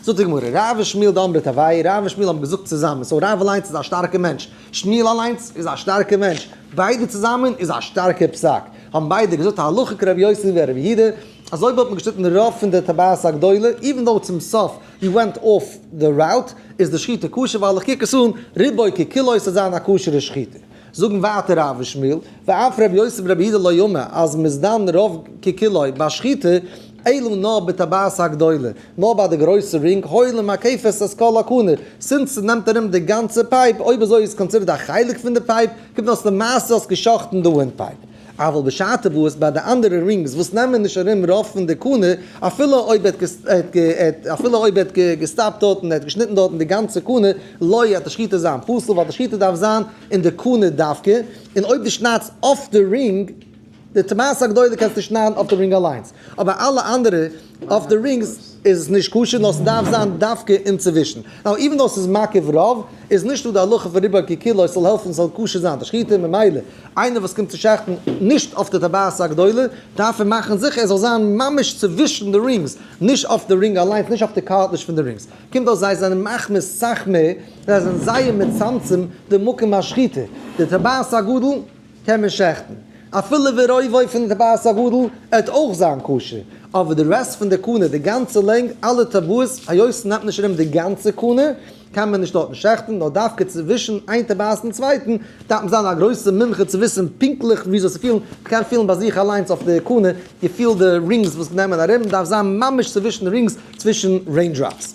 זאגט די גמרא, רב ושמואל דאמרי תרוייהו, רב און שמואל האבן געזאגט צוזאמען, so רב אליינס איז א שטארקע מענטש, שמואל אליינס איז א שטארקע מענטש, ביידע צוזאמען איז א שטארקע פסק, האבן ביידע געזאגט הלכה כרבי יוסי ורבי יהודה, אז אויב האט מען געשניטן רוב פון די טבעת הגדולה, even though צום סוף he went off the route, איז די שחיטה כשר ווייל איך קוק עס אן רובו ככולו ס'זאל זיין א כשר'ע שחיטה. זאגן ווייטער רב ושמואל, ואף רבי יוסי ברבי יהודה לא אמר אז מ'איז דן רוב ככולו ביי שחיטה, אלא נאר בטבעת הגדולה, נאר ביי די גרויסע ring, הואיל ומקפת את כל הקנה, since ס'נעמט ארום די גאנצע pipe, אויב אזוי איז considered א חלק פון די pipe, קומט אויס למעשה האסט גע'שחט'ן די wind pipe. אבל בשאר טבעות ביי די אנדערע rings וואס נעמען נישט ארום רוב פון די קנה, אפילו אויב ער האט אפילו אויב ער האט געסטאפט דארטן ער האט געשניטן דארטן די גאנצע קנה, לא וועט די שחיטה זיין פסול ווייל די שחיטה דארף זיין אין די קנה דווקא, און אויב דו שניידסט אויף די רינג, די טבעת הגדולה קענסטו שניידן אויף די רינג אליינס, אבער אלע אנדערע אויף די rings איז עס נישט כשר נאר ס'דארף זיין דווקא אינצווישן. Now even though ס'איז מקיף רוב, איז נישט דא די הלכה פון רובו ככולו ס'זאל העלפן ס'זאל כשר זיין די שחיטה, ממילא איינער וואס קומט צו שעכטן נישט אויף די טבעת הגדולה דארף ער מאכן זיכער ער זאל זיין ממש צווישן די rings, נישט אויף די רינג אליינס, נישט אויף די cartilage פון די rings. קומט אויס זיי זענען מחמיר סאך מער, זיי זענען זייער מצמצם די מקום השחיטה, די טבעת הגדול קען מען שעכטן, אפילו ורובו פון די טבעת הגדול עט אויך זיין כשר, אבער די רעסט פון די קנה, די גאנצע לענג, אלע טבעות, היות ס'נעמט נישט ארום די גאנצע קנה, קען מען נישט דארטן שעכטן, נאר דווקא צווישן איין טבעת און צווייטן, דארף מען זיין א גרויסע מומחה צו וויסן פונקטליך וויאזוי צו פילן, מ'קען פילן ביי זיך אליינס אויף די קנה, געפילט די rings וואס נעמען ארום, דארף זיין ממש צווישן rings, צווישן raindrops.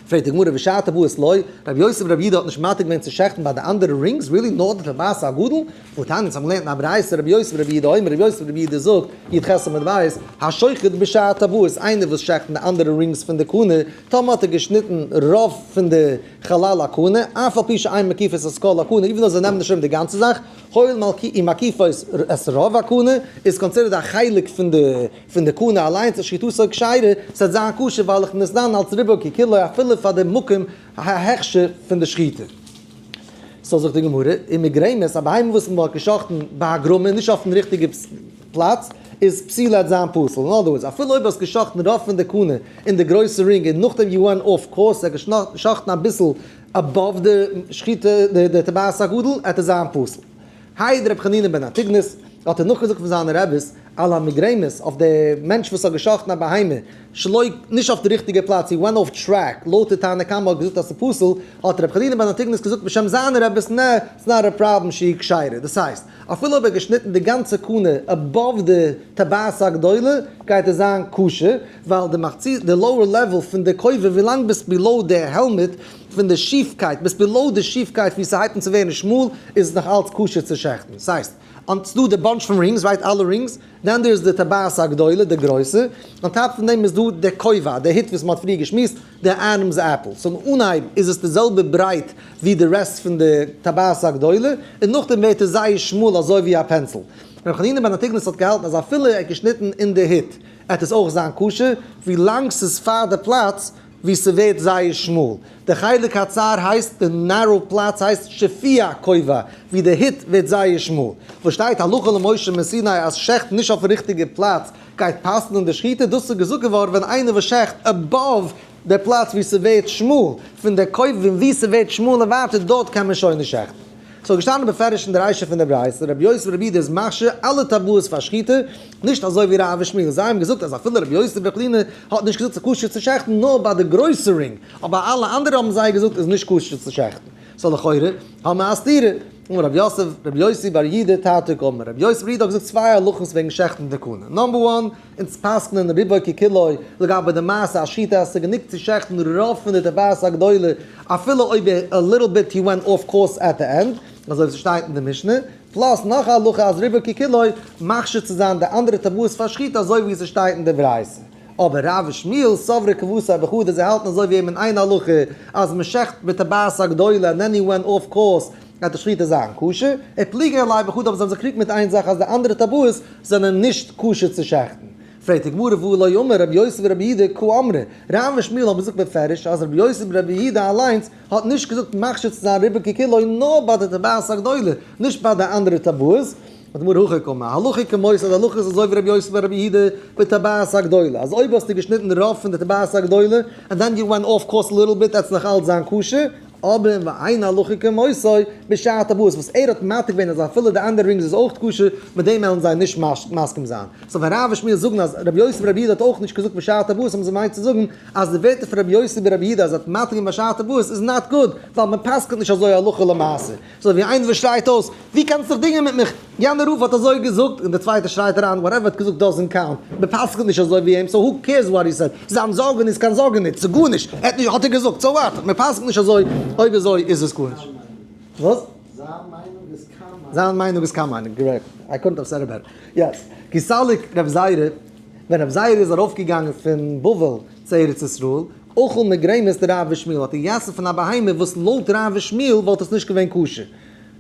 פרעגט די גמרא ושאר טבעות לא, רבי יוסי ברבי יהודה האט נישט מתיר געווען צו שעכטן ביי די אנדערע rings, really נאר די טבעת הגדול? והתניא אונז האבן געלערנט אין א ברייתא רבי יוסי ברבי יהודה אומר רבי יוסי ברבי יהודה זאגט, י"ח עמוד ב', השוחט בשאר טבעות, איינער וואס שעכט אין די אנדערע rings פון די קנה, טאמער האט ער געשניטן רוב פון די חלל הקנה, אף על פי שאין מקיפות את כל הקנה, even though זיי נעמען נישט ארום די גאנצע זאך, הואיל ומקיפות את רוב הקנה, איז considered א חלק פון די פון די קנה אליינס איז שחיטתו כשרה, ס'וועט זיין כשר ווייל איך בין עס דן אלס רובו ככולו אפילו פאר די מקום ההכשר פון די שחיטה. So זאגט די גמרא, ומוגרמת, א בהמה וואס מען האט געשחט'ן בהגרמה נישט אויפן ריכטיגע פלאץ, איז פסולה וועט זיין פסול. אין other words, אפילו אויב האסט געשחט'ן רוב פון די קנה אין די גרויסע רינג און נאכדעם you went off course, ער האט געשחט'ן אביסל above די שחיטה, די טבעת הגדול, עט עס זיין פסול. העיד רבי חנינא בן אנטיגנוס, האט ער נאכגעזאגט פון זיינע רעביס, על המוגרמת, אויף די מענטש וואס האט געשחט'ן א בהמה, שלא, נישט אויף די ריכטיגע פלאץ, he went off track, לויט די תנא קמא האט געזאגט אז ס'איז פסול, האט רבי חנינא בן אנטיגנוס געזאגט בשם זיינע רעביס, נע, it's not a problem שהיא כשרה, דאס הייסט, אפילו אויב ער האט געשניטן די גאנצע קנה above די טבעת הגדולה, גייט עס זיין כשר, ווייל די מחצית, די lower level פון די כובע, ווילאנג ביסט below די helmet, פון די שיפקייט, ביסט below די שיפקייט ווי ס'הייבט אן צו ווערן שמאל, איז עס נאך אלץ כשר צו שעכטן. ס'הייסט, און ס'דא די bunch פון rings, right, אלע rings, then there איז די טבעת הגדולה, די גרויסע, on top פון דעם איז דא די כובע, די הוט וואס מ'האט פריער געשמועסט, די Adam's apple. So אין אנהייב איז עס די זעלבע ברייט ווי די רעסט פון די טבעת הגדולה, און נאכדעם ווערט עס זייער שמאל אזוי ווי א pencil. רבי חנינא בן אנטיגנוס האט געהאלטן אז אפילו ער האט געשניטן אין די הוט, עט עס אויך זיין כשר, ווי לאנג ס'איז פאר די פלאץ ווי ס'ווערט זייער שמאל. די חלק הצר הייסט די narrow פלאץ הייסט שפי הכובע, ווי די הוט ווערט זייער שמאל. וואס שטייט הלכה למשה מסיני אז שעכט נישט אויפן ריכטיגע פלאץ גייט פסל'ן די שחיטה, דאס איז געזאגט געווארן ווען איינער וואס שעכט above די פלאץ ווי ס'ווערט שמאל, פון די כובע און ווי ס'ווערט שמאל און ווייטער דארט קען מען שוין נישט שעכטן. ס'איז געשטאנען בפירוש אין די רישא פון די ברייתא, רבי יוסי ברבי יהודה איז מכשיר אלע טבעות פאר שחיטה, נישט אזוי ווי רב ושמואל, זיי האבן געזאגט אז אפילו רבי יוסי ברבי חנינא האט נישט געזאגט ס'איז כשר צו שעכטן נאר ביי די גרויסע רינג, אבער אלע אנדערע האבן זיי געזאגט איז נישט כשר צו שעכטן. So לכאורה האבן מיר א סתירה. אמר רב יוסף, רבי יוסי בר יהודה תרתי קאמר, רבי יוסי בר יהודה האט געזאגט צוויי הלכות וועגן שעכטן די קנה. Number one, אונז פסק'נען רובו ככולו לגבי די מעשה השחיטה אז ס'איז גענוג צו שעכטן רוב פון די טבעת הגדולה אפילו אויב a little bit he went off course at the end, אזוי ווי ס'שטייט אין די משנה, plus נאך א הלכה אז רובו ככולו מכשיר צו זיין די אנדערע טבעות פאר שחיטה אזוי ווי ס'שטייט אין די ברייתא. אבער רב ושמואל סברי כוותיה בחדא זיי האלטן אזוי ווי אים אין איין הלכה אז מ'שעכט בטבעת הגדולה and then he went off course גייט די שחיטה זיין כשר, ופליגי עליה בחדא אבער זיי האבן זיך געקריגט מיט איין זאך אז די אנדערע טבעות זענען נישט כשר צו שעכטן. פרעגט די גמרא והא לא אמר רבי יוסי ברבי יהודה קאמרי, רב ושמואל האבן געזאגט בפירוש אז רבי יוסי ברבי יהודה אליינס האט נישט געזאגט מכשיר צו זיין רובו ככולו נאר ביי די טבעת הגדולה, נישט ביי די אנדערע טבעות. זאגט די גמרא הכי קאמר, הלכה כמותו אז די הלכה איז אזוי ווי רבי יוסי ברבי יהודה בטבעת הגדולה, אז אויב האסטו געשניטן רוב פון די טבעת הגדולה and then you went off course a little bit עט עס נאך אלץ זיין כשר, אבער ואין הלכה כמותו בשאר טבעות וואס ער האט מעתיק געווען אז אפילו די אנדערע rings איז אויך כשר, מיט דעם וועלן זיי נישט מסכים זיין. So ווען רב ושמואל זאגן אז רבי יוסי ברבי יהודה האט אויך נישט געזאגט בשאר טבעות האבן זיי מיינט צו זאגן אז די ווערטער פון רבי יוסי ברבי יהודה אז ער האט מעתיק געווען בשאר טבעות איז not good ווייל מען פסק'נט נישט אזוי הלכה למעשה. אזוי ווי איינער וואס שרייט אויס ווי קענסט דיך דינגען מיט מיך? יענער רב האט אזוי געזאגט און דער צווייטער שרייט אריין whatever האט געזאגט doesn't count, מען פסק'נט נישט אזוי ווי אים so who cares what he said, זיין זאגן איז קיין זאגן נישט, ס'איז גארנישט, ער האט נישט האט ער געזאגט so what, מען פסק'נט נישט אזוי, אויב אזוי איז עס גארנישט. וואס? זיין מיינונג איז קיין מיינונג. זיין מיינונג איז קיין מיינונג, גערעכט. I couldn't have said it better. Yes. כי סליק רב זירא, ווען רב זירא איז ארויפגעגאנגען פון בבל צו ארץ ישראל, אכל מגרמת דרב ושמואל, האט ער געגעסן פון א בהמה וואס לויט רב ושמואל וואלט עס נישט געווען כשר.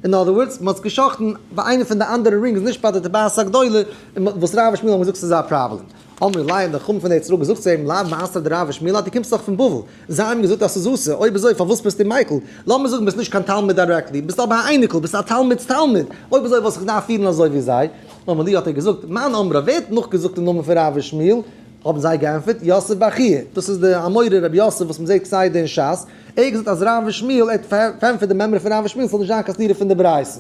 In other words, מ'האט עס גע'שחט'ן ביי איינע פון די אנדערע rings, נישט ביי די טבעת הגדולה, וואס רב ושמואל האבן געזאגט ס'איז א פראבלעם. אמרו ליה, האבן די חכמים פון ארץ ישראל געזאגט צו אים, לאו מעשר דרב ושמואל את, דו קומסט דאך פון בבל, זיי האבן געזאגט אז ס'איז אסור, אויב אזוי פארוואס ביסטו מיקל? לאמיר זאגן ביסט נישט קיין תלמיד directly, ביסט אבער א אייניקל, ביסט א תלמיד'ס תלמיד, אויב אזוי וואלסט זיך געדארפט פירן אזוי ווי זיי. אמר להו האט ער געזאגט, מאן אמרה, ווער האט נאכגעזאגט אין נאמען פון רב ושמואל? האבן זיי געענטפערט, יוסף בר חייא, דאס איז די אמורא רבי יוסף וואס מ'זעט כסדר אין שס, ער האט געזאגט אז רב ושמואל, ער האט פארענטפערט די מימרא פון רב ושמואל ס'זאל נישט זיין קיין סתירה פון די ברייתא.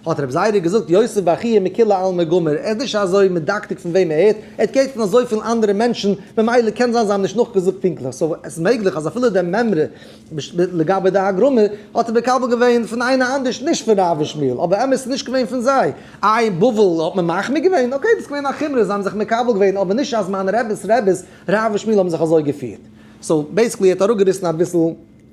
האט רבי זירא געזאגט, יוסף בר חייא מכולי עלמא גמר, ער איז נישט אזוי מדקדק פון וועם ער הערט, ער האט געהערט פון אזויפיל אנדערע מענטשן, ממילא קען זיין זיי האבן נישט נאכגעזאגט פונקטליך, so עס איז מעגליך אז אפילו די מימרא לגבי די הגרמא האט ער מקבל געווען פון איינער אנדערש נישט פון רב ושמואל, אבער אמת איז נישט געווען פון זיי. איי אין בבל האט מען מחמיר געווען? Okay דאס איז געווען א חומרא זיי האבן זיך מקבל געווען אבער נישט אז מיינע רעבעס רעבעס רב ושמואל האבן זיך אזוי געפירט. So basically ער האט אראפגעריסן אביסל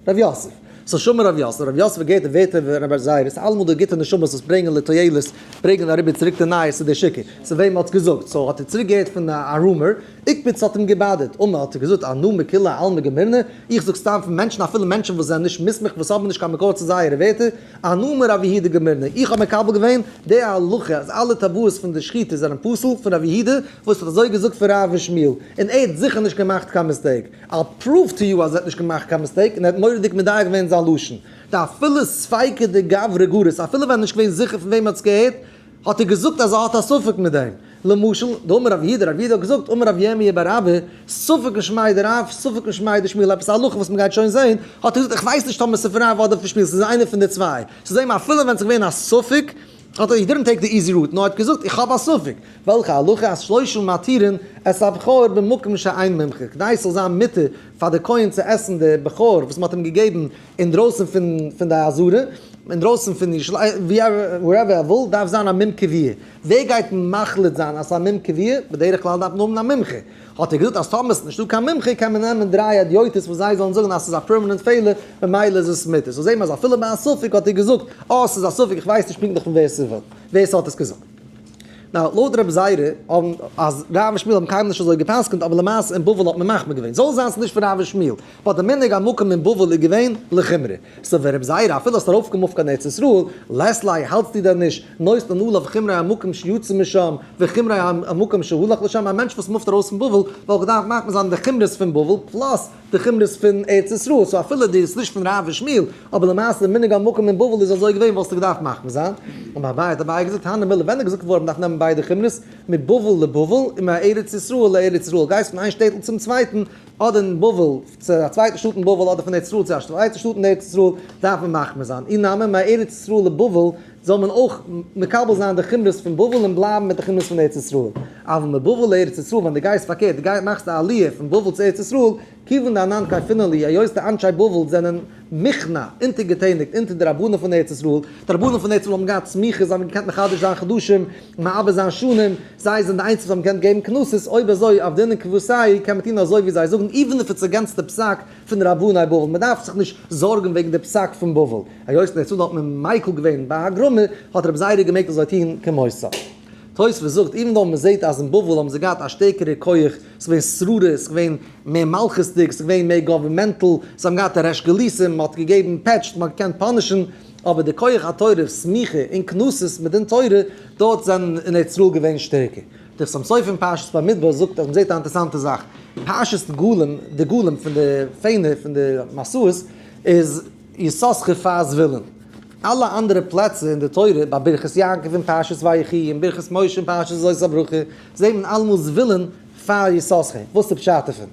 ר' יוסף. So שמע ר' יוסף, ר' יוסף האט געהערט די ווערטער פון רבי זירא, ס'איז אלעמאל די גוטע נשמות וואס ברענגען לתועלת, ברענגען אריבער צוריק די נייעס צו די שיקער, צו וועם מ'האט עס געזאגט, so האט ער צוריק געהערט פון א rumor, איקפץ האט אים געבאדערט, אמר האט ער געזאגט אנא מכולי עלמא גמרינא, איך זאג סתם פון מענטשן אפילו מענטשן וואס זענען נישט מוסמך וואס האבן נישט קיין מקור צו זייערע ווערטער, אנא מרב יהודה גמרינא, איך האב מקבל געווען די הלכה אז אלע טבעות פון די שחיטה זענען פסול פון רב יהודה וואס האט אזוי געזאגט פון רב ושמואל, און ער האט זיכער נישט געמאכט קיין mistake, I'll prove to you אז ער האט נישט געמאכט קיין mistake, און ער האט מורא'דיג מדייק געווען זיין לשון, דאפילו ספיקא דגברא גריס, אפילו ווען ער איז נישט געווען זיכער פון וועם ער האט עס געהערט, האט ער געזאגט אז ער האט א ספק מיט דעם. למשל, דאמר רב יהודה, רב יהודה האט געזאגט, אמר רב ירמיה בר אבא, ספק משמיה דרב, ספק משמיה דשמואל, עפעס א הלכה וואס מ'גייט שוין זעהן, האט ער געזאגט איך ווייס נישט טאמער ס'איז פון רב אדער פון שמואל, ס'איז איינער פון די צוויי. ס'איז אים אפילו ווען ס'איז געווען א ספק, האט ער, he didn't take the easy route, נאר ער האט געזאגט איך האב א ספק. וועלכע הלכה אז שלושה מתירין את הבכור במקום שאין מומחה, כדי ס'זאל זיין מותר פאר די כהן צו עסן די בכור וואס מ'האט אים געגעבן אינדרויסן פון די עזרה, אינדרויסן פון ירושלים, wherever ער וויל, דארף זיין א מום קבוע. ווער גייט מחליט זיין אז ס'איז א מום קבוע? בדרך כלל דארף מען האבן א מומחה. האט ער געזאגט אז טאמער ס'איז נישטא קיין מומחה קען מען נעמען דריי הדיוטות וואס זיי זאלן זאגן אז ס'איז א permanent פעלער, ממילא איז עס מותר. so זעהט מען אז אפילו ביי א ספק האט ער געזאגט, אה ס'איז א ספק איך ווייס נישט פונקטליך פון ווער ס'איז ווער ס'האט עס געזאגט. Now, לויט רבי זירא האבן אז רב ושמואל האבן קיינמאל נישט אזוי גע'פסק'נט אבער למעשה אין בבל האט מען מחמיר געווען. זאל זיין ס'איז נישט פון רב ושמואל. But די מנהג המקום אין בבל איז געווען לחומרא. So ווען רבי זירא אפילו האסט ארויפגעמופט קיין ארץ ישראל, לית ליה האלטסטו דען נישט נותנין עליו חומרי המקום שיצא משם וחומרי המקום שהלך לשם, א מענטש וואס מופט ארויס פון בבל וואלט געדארפט מחמיר זיין די חומרות פון בבל plus די חומרות פון ארץ ישראל, so אפילו די איז נישט פון רב ושמואל, אבער למעשה די מנהג המקום אין בבל איז אזוי געווען וואלסטו געדארפט מחמיר זיין. אמר אביי האט אביי געזאגט הני מילי ווען איז געזאגט געווארן מ'דארף נעמען ביידע חומרות מבבל לבבל און מארץ ישראל לארץ ישראל, גייסט פון איין שטעטל צום צווייטן, אדער אין בבל צו א צווייטע שטאט אין בבל אדער פון ארץ ישראל צו א צווייטע שטאט אין ארץ ישראל דארף מען מחמיר זיין, אי נמי מארץ ישראל לבבל זאל מען אויך מקבל זיין די חומרות פון בבל און בלייבן מיט די חומרות פון ארץ ישראל, אבל מבבל לארץ ישראל ווען דו גייסט פארקערט דו גייסט מאכסט א עליה פון בבל צו ארץ ישראל, כיוון דאנן כייפינן להו, היות די אנשי בבל זענען מוכנע, אונטערגעטעניגט אונטער די רבנים פון ארץ ישראל, די רבנים פון ארץ ישראל האבן געהאט סמיכות, זיי האבן געקענט מחדש זיין חדשים, מעבר זיין שנים, זיי זענען די איינציגסטע וואס האבן געקענט געבן קנסות, אויב אזוי עבדינן כוותייהו קען מען טון אזוי ווי זיי זאגן even if it's against די פסק פון רבני בבל, מען דארף זיך נישט זארגן וועגן די פסק פון בבל, היות אין ארץ ישראל האט מען מיקל געווען ביי הגרמא, האט רבי זירא געמעגט אזוי טון כמותו. תוספות זאגט, even though מען זעט אז אין בבל האבן זיי געהאט א שטערקערע כח, ס'איז געווען שררה, ס'איז געווען מער מלכות'דיג, ס'איז געווען מער governmental, זיי האבן געהאט א ריש גלותא, מען האט געגעבן פעטש, מען האט געקענט punish ן, אבער די כח התורה, סמיכה און קנסות מדין תורה, דארט זענען אין ארץ ישראל געווען שטערקער. דער חתם סופר אין פרשת במדבר זאגט אז מען זעט א אינטערעסאנטע זאך, פרשת דגלים, דגלים פון די פענער פון די מסעות איז יששכר פאר זבולון, אלע אנדערע פלעצער אין די תורה, ביי ברכת יעקב אין פרשת ויחי און ברכת משה אין פרשת זאת הברכה, זעט מען אלעמאל זבולון פאר יששכר, וואס איז פשט דערפון?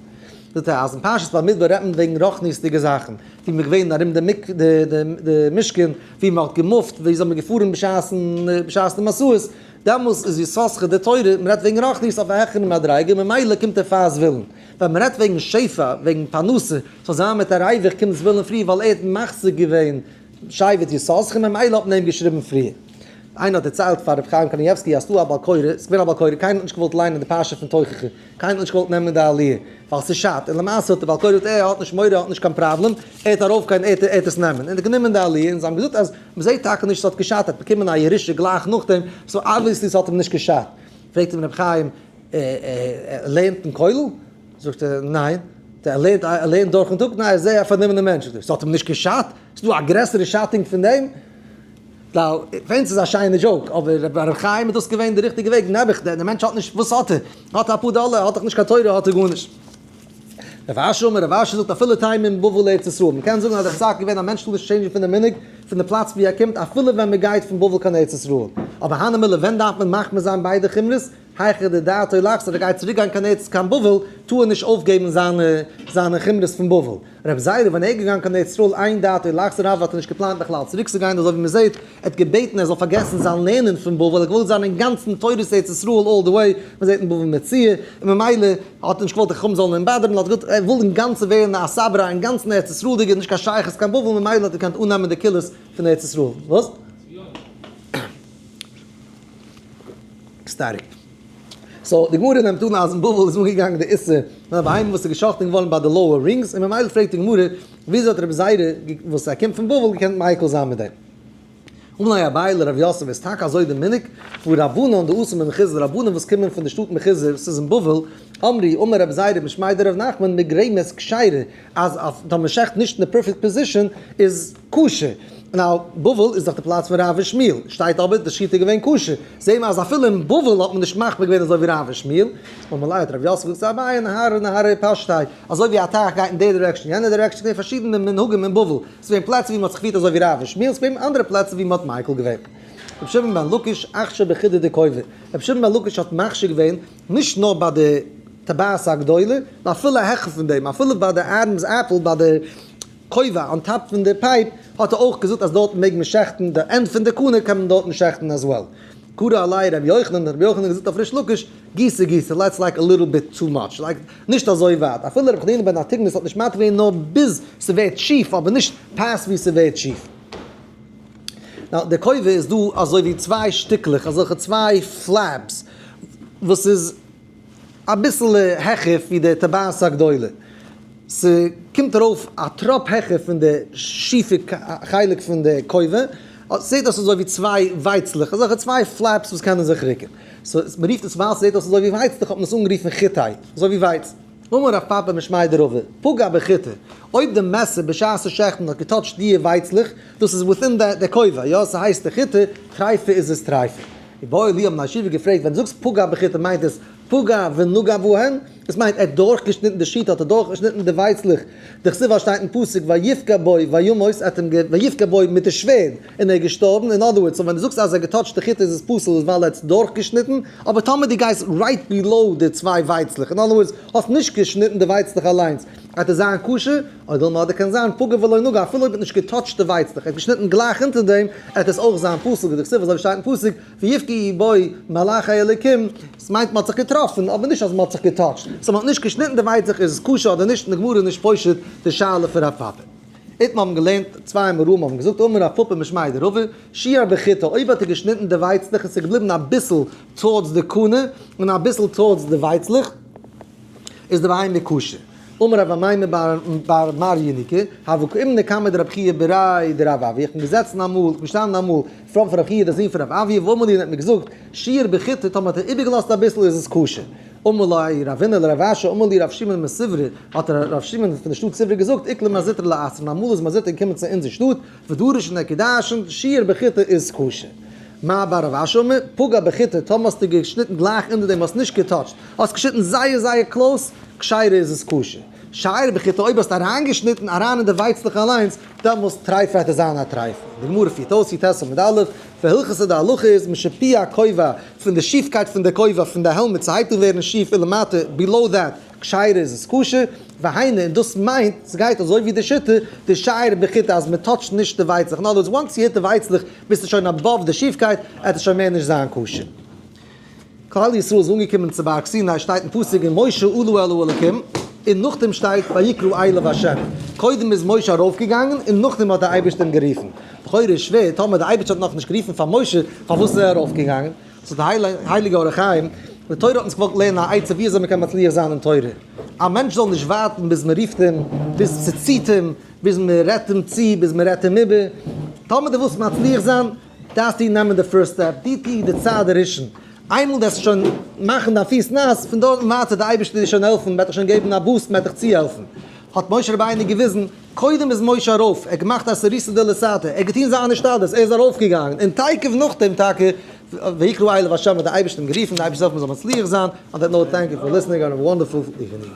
זאגט ער אז אין פרשת במדבר רעדט מען וועגן רוחניות'דיגע זאכן, ווי מ'איז געווען ארום די משכן, ווי מ'האט געמופט, ווי זיי האבן געפארן בשעת די מסעות, דעמאלס איז יששכר די תורה, מ'רעדט וועגן רוחניות אויף א העכערן מדריגה, ממילא קומט ער פאר זבולון. ווען מ'רעדט וועגן שפע, וועגן פרנסה, ס'זאל זיין מיט א ריווח קומט זבולון פריער ווייל ער האט מחזיק געווען שבט יששכר ממילא האט מען אים געשריבן פריער. איינער האט דערציילט פאר רבי חיים קנייבסקי אז ס'דא א בעל קורא, ס'איז געווען א בעל קורא, קיינער האט נישט געוואלט ליינען די פרשה פון תוכחה, קיינער האט נישט געוואלט נעמען די עליה, ווייל ס'שאדט, און למעשה האט די בעל קורא געזאגט ער האט נישט מורא ער האט נישט קיין פראבלעם, ער וועט ארויפגיין ער וועט עס נעמען, און ער האט גענומען די עליה, און זיי האבן געזאגט אז מ'זעט טאקע נישט ס'האט געשאדט, ער האט באקומען א ירושה גלייך נאכדעם, so obviously ס'האט אים נישט געשאדט. פרעגט אים רבי חיים, ער לערנט אין כולל? זאגט ער, ניין. ער לערנט ער לערנט דורכן טאג? ניין, ער איז זייער א פארנומענער מענטש. זאגט ער, ס'האט אים נישט געשאדט? ס'איז דא א גרעסערע שאטונג פון דעם? ווייל פאר אונז איז א שיינע joke, אבער ביי רבי חיים איז דאס געווען די ריכטיגע וועג, נעבעך, דער מענטש האט נישט, וואס האט ער? האט אפאר דאלער, האט דאך נישט קיין תורה, האט ער גארנישט. רב אשי אמר, רב אשי זאגט אפילו תימא מבבל לארץ ישראל, מען קען זאגן אז דער פסק איז געווען א מענטש טאר נישט change ן פון די מנהג פון די פלאץ ווי ער קומט אפילו ווען מען גייט פון בבל קיין ארץ ישראל, אבער הני מילי ווען דארף מען מחמיר זיין ביידע חומרות? היכא דדעתו לחזור ער גייט צוריק גיין קיין ארץ קיין בבל טאר ער נישט אויפגעבן זיינע זיינע חומרות פון בבל. רבי זירא ווען ער איז געגאנגען קיין ארץ ישראל אין דעתו לחזור האט ער נישט געפלאנט בכלל צוריק צו גיין אזוי ווי מען זעט ער האט געבעטן ער זאל פארגעסן זיין לערנען פון בבל ער האט געוואלט זיין אינגאנצן תורת ארץ ישראל all the way מען זעט אין בבא מציעא און ממילא האט ער נישט געוואלט די חכמים זאלן אים באדערן האט ער געזאגט ער וויל אינגאנצן ווערן א סברא אינגאנצן ארץ ישראל'דיגער נישט קיין שייכות קיין בבל ממילא האט ער געקענט אננעמען די קולות פון ארץ ישראל. וואס? שטארק. so די גמרא נעמט אן אז אין בבל איז אנגעגאנגען די איסור פון א בהמה וואס איז געשאכטען געווארן ביי די lower rings און ממילא פרעגט די גמרא וויאזוי האט רבי זירא וואס ער קומט פון בבל געקענט מיקל זיין מיט דעם. אמר ליה אביי לרב יוסף איז טאקע אזוי די מנהג והא רבנן דאתו ממחוזא די רבנן וואס קומען פון די שטאט מחוזא וואס איז אין בבל אמרי אמר רבי זירא משמיה דרב נחמן מגרמת כשרה אז אויף טאמער מ'שעכט נישט אין די perfect position איז כשר. now בבל איז דאך די פלאץ פון רב ושמואל, שטייט אבער די שחיטה איז געווען כשר, זעהן מיר אז אפילו אין בבל האט מען נישט מחמיר געווען אזוי ווי רב ושמואל, אמר ליה האט רב יוסף געזאגט צו אביי נהרא נהרא פשטיה, אזוי ווי א טייך גייט אין די direction יענע direction, ס'געווען פארשידענע מנהגים אין בבל, ס'געווען פלעצער ווי מ'האט זיך געפירט אזוי ווי רב ושמואל, ס'געווען אנדערע פלעצער ווי מ'האט מיקל געווען. רבי שמעון בן לקיש אכשר בחידא דכובע, רבי שמעון בן לקיש האט מכשיר געווען נישט נאר ביי די טבעת הגדולה, נאר אפילו העכער פון דעם, אפילו ביי די Adam's apple, ביי די כובע on top פון די pipe, האט ער אויך געזאגט אז דארטן מעג מען שעכטן, די end פון די קנה קען מען דארטן שעכטן as well. קרא עליה רבי יוחנן, האט רבי יוחנן געזאגט אויף ריש לקיש, גיסא גיסא, that's like a little bit too much, like נישט אזוי ווייט, אפילו רבי חנינא בן אנטיגנוס האט נישט מתיר געווען נאר ביז ס'ווערט שיף, אבער נישט past ווי ס'ווערט שיף. now די כובע איז דא אזוי ווי צוויי שטיקלעך, אזעלכע צוויי flaps, וואס איז אביסל העכער ווי די טבעת הגדולה, ס'קומט ארויף א טראפ העכער פון די שיפע חלק פון די כובע, ס'זעט אויס אזוי ווי צוויי ווייצלעך, אזעלכע צוויי flaps וואס קענען זיך רוקן, so מ'רופט עס ווייל ס'זעט אויס אזוי ווי ווייצלעך האט מען עס אנגערופן חיטי, אזוי ווי ווייץ. אמר רב פפא משמיה דרבא, פגע בחיטי, אויב די מעסער בשעת'ן שעכטן האט געטאטשט די ווייצלעך, דאס איז within די כובע, יא ס'הייסט די חיטה, טריפה איז עס טריפה. איבעיא להו האבן די ישיבה געפרעגט ווען דו זאגסט פגע בחיטי מיינט עס פגע ונגע בהן? דאס מיינט ער האט דורכגעשניטן די שיטה האט ער דורכגעשניטן די ווייצלעך, דכתיב ווייל שטייט אין פסוק ויפגע בו וימות ער האט אים ויפגע בו מיט די שווערד און ער איז געשטארבן, in other words so ווען דו זאגסט אז ער האט געטאטשט די חיטה איז עס פסול איז ווייל ער האט עס דורכגעשניטן, אבער טאמער דו גייסט right below די צוויי ווייצלעך in other words האסט נישט געשניטן די ווייצלעך אליינס וועט עס זיין כשר, או דילמא אדער קען זיין פגע ולא נגע אפילו אויב האט נישט געטאטשט די ווייצלעך ער האט געשניטן גלייך אונטער דעם וועט עס אויך זיין פסול כדכתיב אזוי ווי שטייט אין פסוק ויפגעו בו מלאכי אלוקים, עס מיינט מען האט זיך געטראפן אבער נישט אז מען האט זיך געטאטשט, so מען האט נישט געשניטן די ווייצלעך איז עס כשר אדער נישט אין די גמרא איז נישט פושט די שאלה פון רב פפא. איתמר האבן געלערנט צוויי אמוראים האבן געזאגט אמר רב פפא משמיה דרבא שיער בחיטי אויב האט ער געשניטן די ווייצלעך און ס'איז געבליבן אביסל towards די קנה און אביסל towards די ווייצלעך איז די בהמה כשר. אמר רב אמימר בר מר ינוקא, הוה קאימנא קמיה דרב חייא בריה דרב אויא, איך בין געזעצן אמאל, איך בין געשטאנען אמאל פראנט פון רב חייא דער זון פון רב אויא, ואמר לי און ער האט מיר געזאגט, שיער בחיטי, טאמער האט ער איבערגעלאזט אביסל איז עס כשר. אמר ליה רבינא לרב אשי, אמר לי רב שמעון מסוברא, האט רב שמעון פון די שטאט סוברא געזאגט, איקלע מר זוטרא לאתרין, אמאל איז מר זוטרא געקומען צו אונזער שטאט, ודרש און ער האט געדרשנט, שיער בחיטי איז כשר. מר בר רב אשי אמר, פגע בחיטי, טאמער האסטו געשניטן גלייך אונטער דעם, האסט נישט געטאטשט, האסט געשניטן זייער זייער close, כשרה איז עס כשר. שייר בחיטי, אויב האסטו אריינגעשניטן אריין אין די ווייצלעך אליינס, דעמאלס טרייפה וועט עס זיין א טרייפה. די גמרא פירט אויס, י"ט עמוד א', והלכתא די הלכה איז משפי הכובע, פון די שיפקייט פון די כובע פון די helmet ס'הייבט אן ווערן שיף ולמטה, below that, כשרה איז עס כשר, והיינו, און דאס מיינט, ס'גייט אזוי ווי די שיטה, דשייר בחיטי אז מ'טאטשט נישט די ווייצלעך, in other words once you hit די ווייצלעך ביסטו שוין above די שיפקייט, עט עס שוין מער נישט זיין כשר. כלל ישראל איז אנגעקומען צו בארג סיני שטייט אין פסוק ומשה עלה אל האלקים און נאכדעם שטייט ויקרא אליו ה', קודם איז משה ארויפגעגאנגען און נאכדעם האט דער אייבערשטער אים גערופן. לכאורה איז שווער, טאמער די אייבערשטער האט נאכנישט גערופן פאר משה, פארוואס איז ער ארויפגעגאנגען? זאגט די הייליגע אור החיים, די תורה האט אונז געוואלט לערנען א עצה ווי אזוי מען קען מצליח זיין אין תורה. א מענטש זאל נישט ווארטן ביז מען רופט אים, ביז ס'ציט אים, ביז מען רעדט אים צו, ביז מען רעדט אים איבער. טאמער דו ווילסט מצליח זיין, דארפסטו נעמען די first step, דו טו די צעד הראשון. איינמאל דו וועסט שוין מאכן דיין פיס נאס, פון דארט און ווייטער די אייבערשטער דיר שוין העלפן, מען וועט דיך שוין געבן א boost, מען וועט דיך צוהעלפן. האט משה רבינו געוויזן, קודם איז משה ארויף, ער האט געמאכט אתערותא דלתתא, ער האט געטון זיין השתדלות, ער איז ארויפגעגאנגען, און תיכף נאכדעם טאקע, ויקרא אליו השם האט דער אייבערשטער אים גערופן, דער אייבערשטער זאל העלפן מען זאל מצליח זיין, on that note thank you for listening and have a wonderful evening.